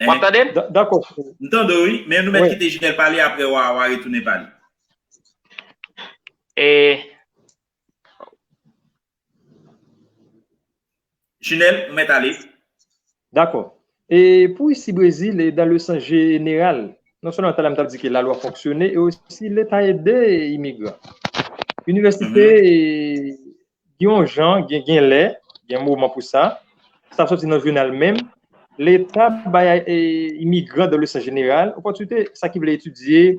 M tande m? Dakò. M tande w, wi, men nou mèt kite Junel pale, apre w a, w a retounen pale. E, Junel, ou mèt ale. Dakò. E pou isi Brezil, e dan le sans jeneral, non sèlman talè m t ap di ke lalwa fonksyone, e osi Leta ede imigran. Inivèsite, e, gen yon jan, gen, gen lè, gen moman pou sa. Sa soti nan jounal menm. Leta bay, e, imigran dan le sans jeneral opòtinite, sa ki vle etidye,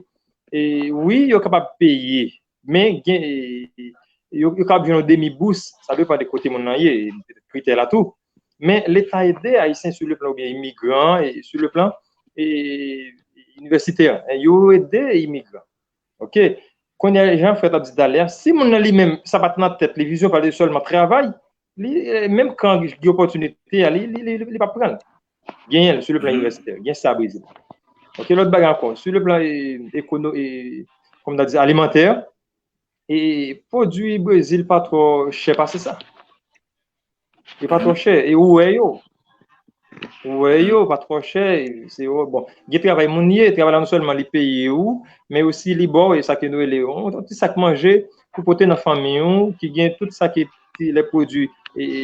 e, wi, yo kapab peye, men gen, e, yo, yo kapab jwenn yon demi bous, sa depann de kote moun nan ye, kritè la tou. Men Leta ede Ayisyen sou le plan, oubyen imigran, e, sou le plan, e, inivèsitè, e, yo ede imigran. Ok? Kounye a, jan frè t ap di talè a, si moun nan li menm, sa pa t nan tèt li, vizyon pa t sèlman travay, li, e, menm kan gen opòtinite a, li, li, li, li p ap pran l. Genyen l sou le plan inivèsitè, gen sa Brezil. Ok, lòt bagay ankò, sou le plan, e, ekono-, e, kòm ta di, alimantè, e, pwodui Brezil pa twò chè pase sa. Yo pa twò chè, e ou wè yo. Ou wè yo, pa twò chè, se yo, bon. Gen travay moun ye, travay la non sèlman li peye ou, men osi li ba w, e sa ke nou rele, yon, yon ti sak manje pou pote nan fanmi ou, ki gen tout sa ki, ki lè pwodui, e, e,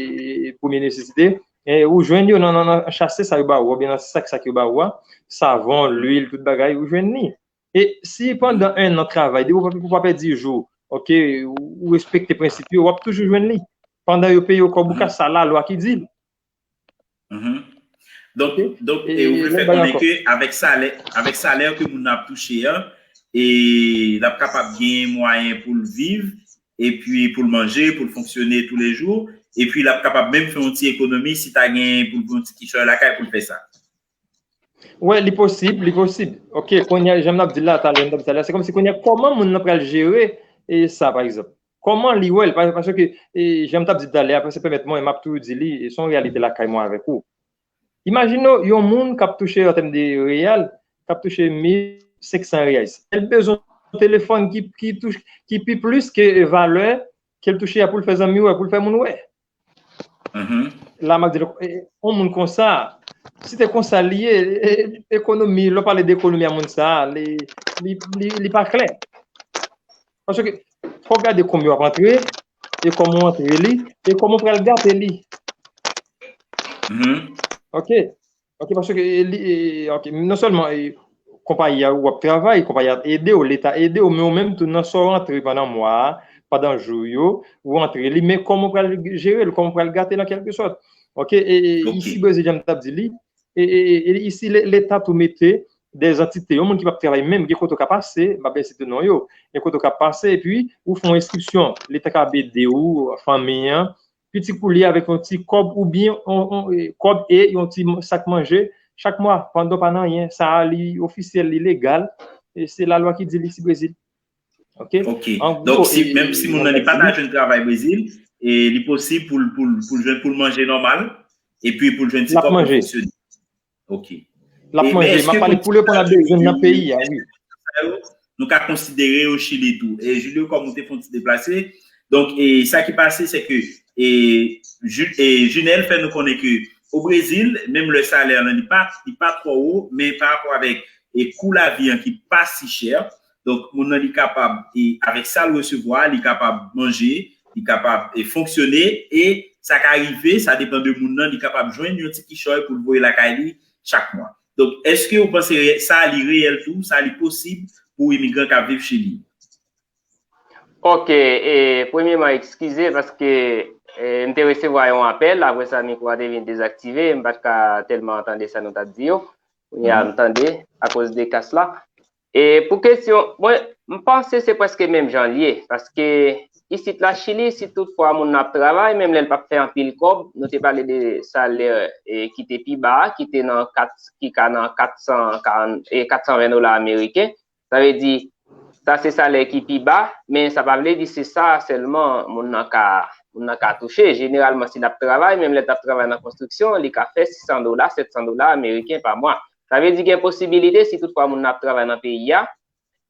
e, premye nesesite. E ou jwenn yo nan, nan, nan chase sa yo ba ou, oubyen nan sak sa yo ba ou a, savon, lwil, tout bagay, ou jwenn li. E si pandan en an travay, depi ou pa, ou pa pèdi jou, ok, ou respekte prensip yo, w ap toujou jwenn li. Pandan yo peye w kòb ou kach, sa lalwa ki di l. Donk, donk e ou vle fè konnen ke avèk salè, avèk salè ke moun nan ap touche an, e l ap kapab gen mwayen pou l viv, epi pou l manje, pou l fonksyone toulejou, epi l ap kapab menm fè yon ti ekonomi si ta gen pou l gen yon ti kichòy lakay pou l fè sa. Wi, li posib, li posib. Ok, kounye a, jan m t ap di l la, talè, m t ap di talè, se kòmsi kounye a, kòman moun nan pral jere e sa, pa egzanp? Kòman li wè l? Paske, e, jan m t ap di talè a, sa pèmèt mwen, m ap toujou di li, e se yon reyalite lakay mwen avèk ou. Imajine w, yon moun k ap touche an tèm de reyal, k ap touche mil senk san reyal. L bezwen yon telefòn ki, ki, touch, ki pi plis ke valè ke l touche a pou l fè zanmi wè, pou l fè moun wè. La m ap di l, yon moun konsa, si te konsa li ye, ekonomi, lè w pale de ekonomi a moun sa, li, li, li, li pa klè. Paske fò w gade kòman w ap antre, e kòman w antre li, e kòman w pral gate li. Ok. Ok, paske li, ok, non sèlman konpayi a ou ap travay, konpayi a ede w, Leta ede w, men ou menm tou nan sa w rantre pandan mwa a, pandan jou yo, ou rantre li, men kòman w pral jere l, kòman w pral gate l an kèlke sòt. Ok, e isi Brezil, jan m t ap di li, e isi Leta tou mete de antite, yon moun ki p ap travay menm, gen kote w ka pase, m ap site non yo, gen kote w ka pase, epi ou fè yon enskripsyon, Leta ka ede w, fanmi an, piti kou li avèk yon ti kòb oubyen kòb e yon ti sak manje chak mwa pandan w pa nan anyen. Sa a li ofisyèl, li legal, e se lalwa ki di l isi Brezil. Ok? Ok. Donk, si, menm si moun nan li pa ta jwenn travay Brezil, e li posib pou l pou l pou l jwenn pou l manje nòmal, epi pou l jwenn ti kòb pou l fonksyone. Ok. L ap manje. M ap pale pou yo pandan de jèn nan peyi a, wi. Nou ka konsidere yo Chili tou. E Julio, kòm ou te fè yon ti deplase, donk, e sa ki pase, se ke e, e Junel fè nou konnen ke o Brezil, menm lè salè lan li pa, li pa twò wo, men pa rapò avèk e kou lavi an ki pa si chè, donk, moun nan li kapab, e avèk sa l resevwa, li kapab manje, li kapab e fonksyone, e sa ka rive, sa depann de moun nan, li kapab jwenn yon ti kichòy pou l voye lakay li chak mwa. Donk, èske ou panse sa li reyèl tou, sa li posib pou imigran k ap viv Chili? Ok, e, premyèman, eskize paske e, m te resevwa yon apèl, apre sa mikwo a te vin dezaktive, m pa t ka tèlman tande sa nou t ap di yo. Kounye a m tande akoz de kas la. E pou kesyon, mwen, m panse se prèske menm jan l ye, paske isit la Chili, si tout fwa moun nan ap travay, menm lè l p ap fè anpil kòb, nou te pale de salè e, ki te pi ba, ki te nan kat, ki ka nan kat san karant, e, kat san ven dola ameriken. Sa vle di, sa se salè ki pi ba, men sa pa vle di se sa sèlman moun nan ka, moun nan ka touche. Jeneralman, si l ap travay, menm lè l t ap travay nan konstriksyon, li ka fè sis san dola, sèt san dola ameriken pa mwa. Sa vle di gen posibilite, si tout fwa moun nan ap travay nan peyi a,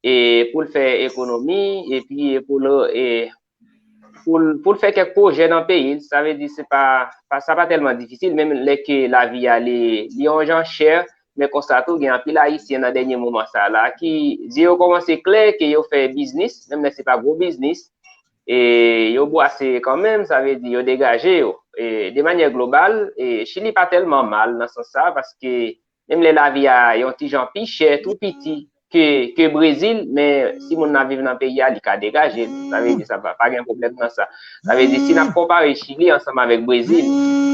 e pou l fè ekonomi, epi pou l, e, pou l, pou l fè kèk pwojè nan peyi l. Sa vle di se pa, pa, sa pa tèlman difisil, menm lè ke lavi a li, li yon jan chè, men konsa tou, gen anpil Ayisyen nan dènye moman sa la ki zye yo kòmanse klè ke yo fè biznis, menm lè se pa gwo biznis, e yo bwase kanmenm, sa vle di yo degaje yo. E de manyè global, e Chili pa tèlman mal nan sans sa, paske menm lè lavi a yon ti jan pi chè, tou piti, ke, ke Brezil, men si moun nan ap viv nan peyi a, li ka degaje l. Sa vle di sa pa, pa gen pwoblèm nan sa. Sa vle di si n ap konpare Chili ansanm avèk Brezil,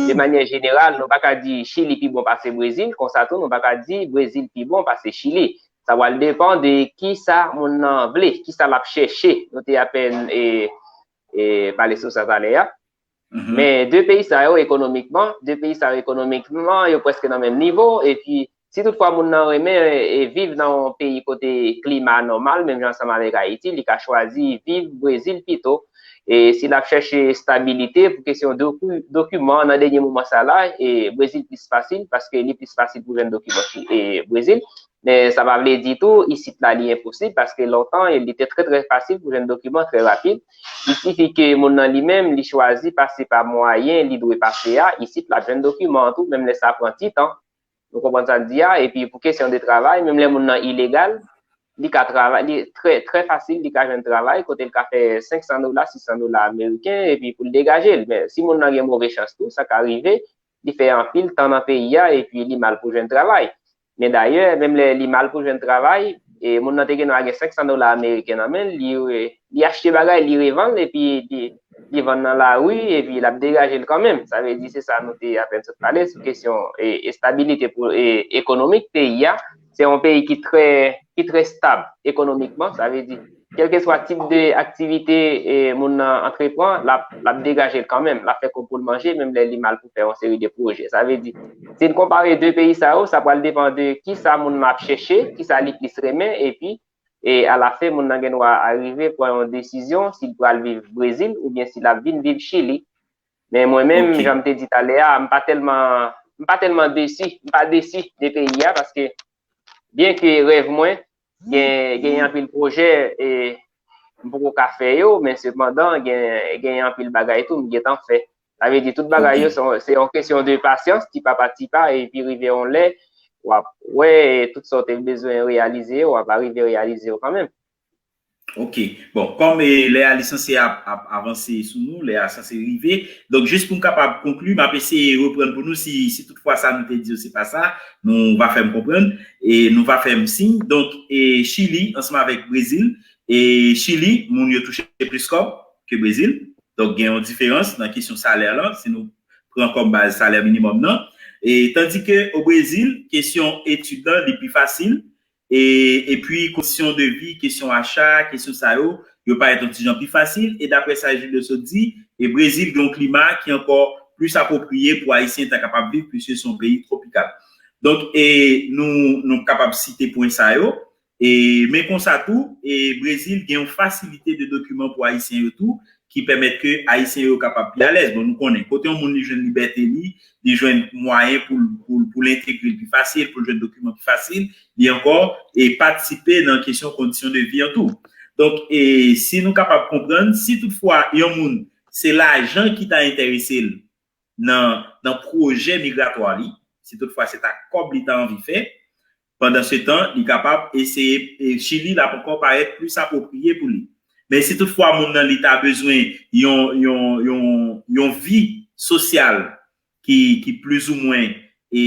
de manyè jeneral, nou pa ka di Chili pi bon pase Brezil, konsa tou nou pa ka di Brezil pi bon pase Chili. Sa pral depann de kisa moun nan vle, kisa l ap chèche. Nou te apèn e, e, pale sou sa talè a. Men de peyi sa yo ekonomikman, de peyi sa yo ekonomikman, yo prèske nan menm nivo, epi si tout fwa moun nan renmen e viv nan yon peyi kote klima a nòmal, menm jan ansanm avèk Ayiti, li ka chwazi viv Brezil pito. E si l ap chèche estabilite pou kesyon doki, dokiman, nan dènye moman sa la, e Brezil plis fasil, paske li plis fasil pou jwenn dokiman e Brezil. Men sa pa vle di tou, isit la li enposib, paske lontan li te trè trè fasil pou jwenn dokiman trè rapid. Li sifi ke moun nan li menm, li chwazi pase pa mwayen li dwe pase a, isit l ap jwenn dokiman an tou, menm lè sa pran ti tan. Nou konprann sa m di a, epi pou kesyon de travay, menm lè moun nan ilegal, li ka travay, li trè, trè fasil, li ka jwenn travay, kote l ka fè senk san dola, sis san dola ameriken, epi pou l degaje l. Men si moun nan gen move chans tou, sa ka rive, li fè anpil tan nan peyi a, epi li mal pou jwenn travay. Men dayè, menm lè li mal pou jwenn travay, e moun nan te gen dwa gen senk san dola ameriken nan men l, li, li achte bagay, li revann l, epi li, li vann nan lari, epi l ap degaje l kanmenm. Sa vle di, se sa nou te apèn sot pale sou kesyon e, estabilite pou, e, ekonomik peyi a. Se yon peyi ki trè, ki trè stab ekonomikman, sa vle di, kèlkeswa tip de aktivite e, moun nan antreprann, l ap, l ap degaje l kanmenm, l ap fè kòb pou l manje, menm lè li mal pou fè yon seri de pwojè. Sa vle di, si n konpare de peyi sa yo, sa pral depann de kisa moun nan ap chèche, kisa li plis renmen, epi, e alafen, moun nan gen dwa arive pran yon desizyon, si l pral viv Brezil oubyen si l ap vin viv Chili. Men mwen menm, jan m te di talè a, m pa tèlman, m pa tèlman desi, m pa desi de peyi a, paske byen ke rèv mwen, gen, gen anpil pwojè e m poko ka fè yo, men sepandan, gen, gen anpil bagay tou m gentan fè. Sa vle di, tout bagay yo, se, se yon kesyon de pasyans, ti pa pa ti pa, epi rive yon lè, w ap wè tout sa w te bezwen reyalize yo, w ap arive reyalize yo kanmenm. Ok. Bon, kòm eh, lè a li sanse ap, ap avanse sou nou, lè a sanse rive. Donk, jis pou m kapab konkli, m ap eseye reprann pou nou si, si toutfwa sa nou te di yo se pa sa, nou va fè m konprann, e nou va fè m siy. Donk, e Chili ansanm avèk Brezil, e Chili, moun yo touche plis kòb ke Brezil. Donk, gen yon diferans nan kesyon salè lan, si nou pran kòm baz salè minimòm nan. E tandike o Brezil, kesyon etid lan, li pi fasil, e, epi kondisyon de vi, kesyon acha, kesyon sa yo, yo parèt yon ti jan pi fasil, e daprè sa Julio sot di, e Brezil gen yon klima ki ankò plis apwopriye pou Ayisyen ta kapab viv, piske se yon peyi twopikal. Donk, e nou, nou kapab site pwen sa yo, e, men konsa tou, e Brezil gen yon fasilite de dokiman pou Ayisyen yo tou, ki pèmèt ke Ayisyen yo kapab pi alèz. Bon, nou konnen, kote yon moun li jwenn libète li, li jwenn mwayen pou, pou, pou l entegre l pi fasil, pou l jwenn dokiman pi fasil, li ankò e patisipe nan kesyon kondisyon de vi an tou. Donk, e, si nou kapab konprann, si toutfwa yon moun se lajan ki ta enterese l nan, nan pwojè migratwa li, si toutfwa se ta kòb li ta anvi fè, pandan se tan, li kapab eseye e Chili l ap ankò parèt plis apwopriye pou li. Men si toutfwa moun nan li ta bezwen yon, yon, yon, yon vi sosyal ki, ki plizoumwen e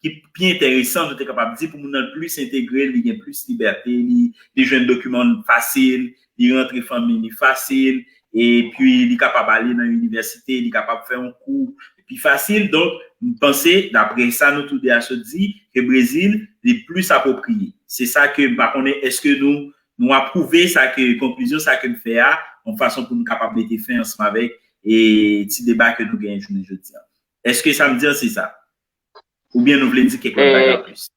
ki pi enteresan, nou te kapab di pou moun nan plis entegre, li gen plis libète, li, li jwenn dokiman fasil, li rantre fanmi li fasil, epi li kapab ale nan inivèsite, li kapab fè yon kou pi fasil. Donk, m panse, daprè sa nou toude a sot di, ke Brezil, li plis apwopriye. Se sa ke m pa konnen, èske nou, nou apwouve sa ke, konklizyon sa ke m fè a, yon fason pou nou kapab mete fen ansanm avèk e ti deba ke nou genyen jounen jodi a. Èske sa m di an se sa? Oubyen nou vle di kèk lòt bagay plis?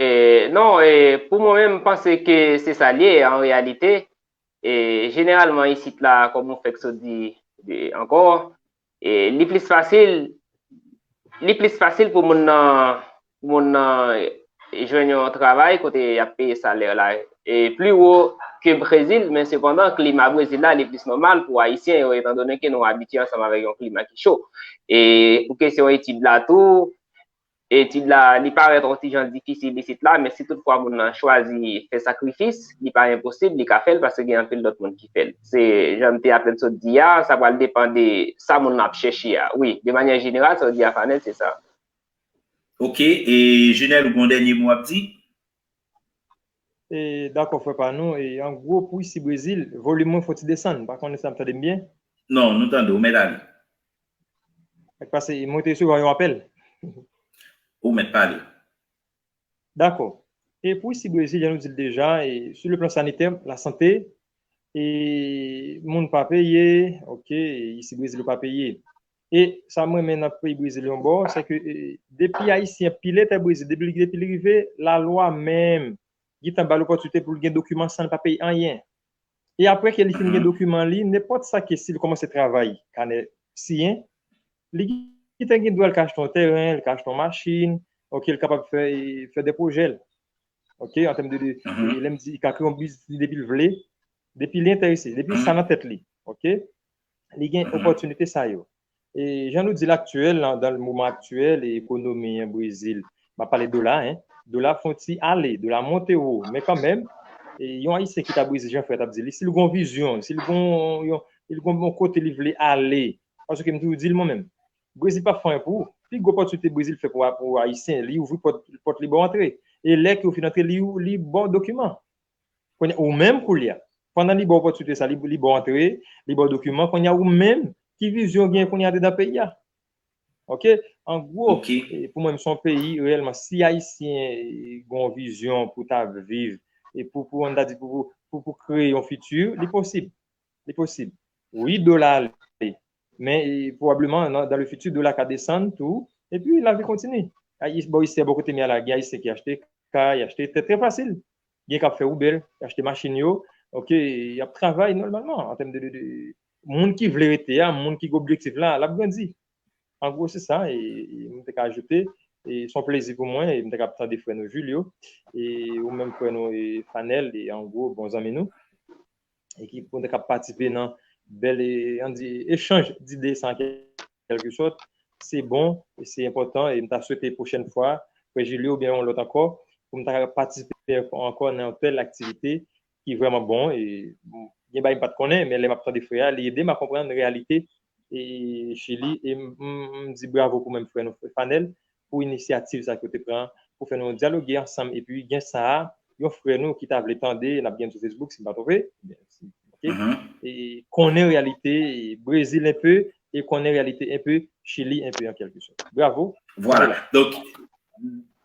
E, non, e, pou mwen menm, m panse ke se sa l ye, an reyalite. E, jeneralman, isit la, kòm ou fèk sot di, di ankò, e, li plis fasil, li plis fasil pou moun nan, pou moun nan jwenn yon travay kote y ap peye salè la e pli wo ke Brezil, men sepandan, klima Brezil la, li plis nòmal pou Ayisyen yo, etan done ke nou abitye ansanm avèk yon klima ki cho. E pou kesyon etid la tou, etid la, li parèt yon ti jan difisil isit la, men si toutfwa moun nan chwazi fè sakrifis, li pa enposib, li ka fè l paske gen anpil lòt moun ki fè l. Se jan m te apèn sot di a, sa pral depann de sa moun nan ap chèche a. Wi, de manyè jeneral, sa w di a, Fanel, se sa. Ok, e Junel, ou gen yon dènye mo w ap di? E, dakò, frè pa nou. E, an gwo, pou isi Brezil, volim mwen fò ti desann. M pa konnen si n ap tande m byen. Non, nou tande w, mèt ale. Sa k pase, mwen te resevwa yon apèl. Ou mèt pale. Dakò. E pou isi Brezil, jan nou di l deja, e, sou le plan sanitè, lasante, e moun pa peye, ok, isi Brezil yo pa peye. E sa m renmen nan peyi Brezil yon bò, se ke, e, depi Ayisyen pile tè Brezil, depi, depi li rive, lalwa menm gentan ba l opòtinite pou l gen dokiman san l pa peye anyen. E apre ke li fin gen dokiman li, nenpòt sa ke si li kòmanse travay, kanè siyen, li gentan gen dwa l ka achte yon tèren, li ka achte yon machin, ok, li kapab fè, fè de pwojè l. Ok, an tèm de, de, e lè m di, li ka kreye yon biznis li depi l vle, depi li enterese, depi sa nan tèt li, ok, li gen opòtinite sa yo. E jan nou di l aktyèl, nan, dan moman aktyèl, e ekonomi an Brezil, m ap pale dola, en, dola fè yon ti ale, dola monte wo, men kanmenm, e yon Ayisyen ki ta Brezil, jan frè t ap di li, si l gen yon vizyon, si l gen yon, li gen yon kote li vle ale, paske m toujou di l mwen menm, Brezil p ap fè anyen pou ou. Pi gwo opòtinite Brezil fè pou, pou Ayisyen, li ouvri pòt, pòt li ba w antre. E lè ke ou fin antre, li, li ba w dokiman. Kounye a, ou menm koulye a, pandan li ba w opòtinite sa, li, li ba w antre, li ba w dokiman, kounye a ou menm, ki vizyon w gen kounye a andedan peyi a? Ok? An gwo, e, pou mwen, se yon peyi, reyèlman, si Ayisyen, e, gen yon vizyon pou ta viv, e pou, pou, ann ta di, pou, pou, pou, pou kreye yon fiti, li posib. Li posib. Wi, dola ale. Men, e, pwobableman, nan, dans le futur, dola ka desann tou. Epi, lavi kontinye. Ayi-, bò isi a, bò kote m ye a la, gen Ayisyen ki achte kay, achte tè trè fasil. Gen k ap fè woubèl, achte machin yo. Ok, y ap travay nòmalman, an tèm de, de, de moun ki vle rete a, moun ki gen objektif la, l ap grandi. An gwo, se sa, e, e m te ka ajoute, e se yon plezi pou mwen, e m te ka ap tande frè nou Julio, e ou menm frè nou, e Fanel, e an gwo, bon zanmi nou, e ki pou n te ka ap patisipe nan bèl, e, ann di, echanj dide sa, an kèlke sòt. Se bon, e se enpòtan, e m ta swete pwochèn fwa, frè Julio oubyen yon lòt ankò, pou m ta ka patisipe ankò nan yon tèl aktivite ki vrèman bon, e gen bagay m pa t konnen, men lè m ap tande frè a, li ede m a konprann reyalite, e, Chili, e m, m, m di bravo pou menm frè nou, frè Fanel, pou inisyativ sa ke w te pran, pou fè nou dyaloge ansanm, epi gen sa a, yon frè nou ki ta vle tande, n ap gen sou Facebook, si m pa twonpe, ok? E konnen reyalite, e, Brezil enpe, e konnen reyalite enpe Chili enpe, an kèlke sòt. Bravo. Vwala. Donk,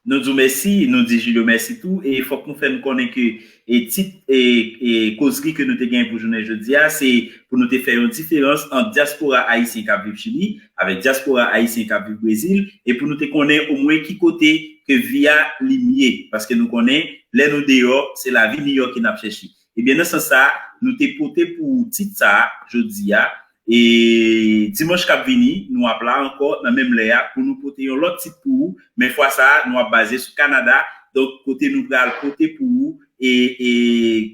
nou di w mèsi, nou di Julio mèsi tou, e fòk nou fè n konnen ke, e tit, e, e kozri ke nou te gen pou jounen jodi a, se pou nou te fè yon diferans ant dyaspora ayisyen k ap viv Chili avèk dyaspora ayisyen k ap viv Brezil, e pou nou te konnen omwen ki kote ke vi a li mye, paske nou konnen, lè nou deyò, se lavi miyò ke n ap chèche. Ebyen, nan sans sa, nou te pote pou ou tit sa a, jodi a, e dimanch k ap vini, nou ap la ankò nan menm lè a pou nou pote yon lòt tit pou ou, men fwa sa a, nou ap baze sou Kanada. Donk, kote nou pral pote pou ou e, e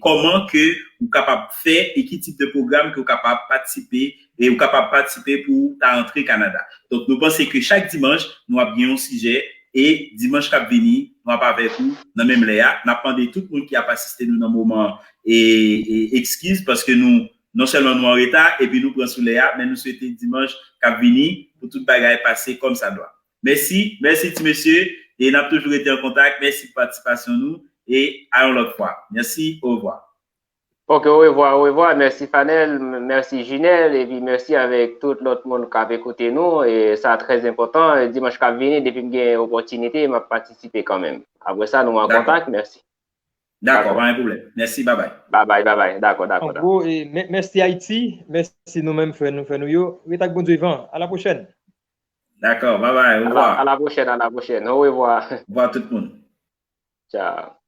kòman ke ou kapab fè e ki tip de pwogram ke ou kapab patisipe, e ou kapab patisipe pou ou ta antre Kanada. Donk, nou panse ke chak dimanch, nou ap gen yon sijè, e dimanch k ap vini, nou ap avèk ou nan menm lè a. N ap mande tout moun ki ap asiste nou nan moman an, e, e ekskiz, paske nou, non sèlman nou an reta, epi nou pran sou lè a, men nou swete dimanch k ap vini pou tout bagay pase kòm sa dwa. Mèsi, mèsi ti mesye, e n ap toujou rete an kontak. Mèsi pou patisipasyon nou, e a yon lòt fwa. Mèsi, orevwa. Ok, orevwa, orevwa. Mèsi Fanel, m-, mèsi Junel, epi mèsi avèk tout lòt moun k ap ekoute nou. E sa trè enpòtan. Dimanch k ap vini, depi m gen opòtinite, m ap patisipe kanmenm. Apre sa, nou an kontak. Mèsi. Dakò, pa gen pwoblèm. Mèsi, babay. Babay, babay. Dakò, dakò, dakò. An gwo, e mè-, mèsi Ayiti, mèsi nou menm frè nou, frè nou yo. Ret ak Bondye vivan. A la pwochèn. Dakò, babay, orevwa. A la, a la pwochèn, a la pwochèn. Orevwa. Orevwa tout moun. Tchao.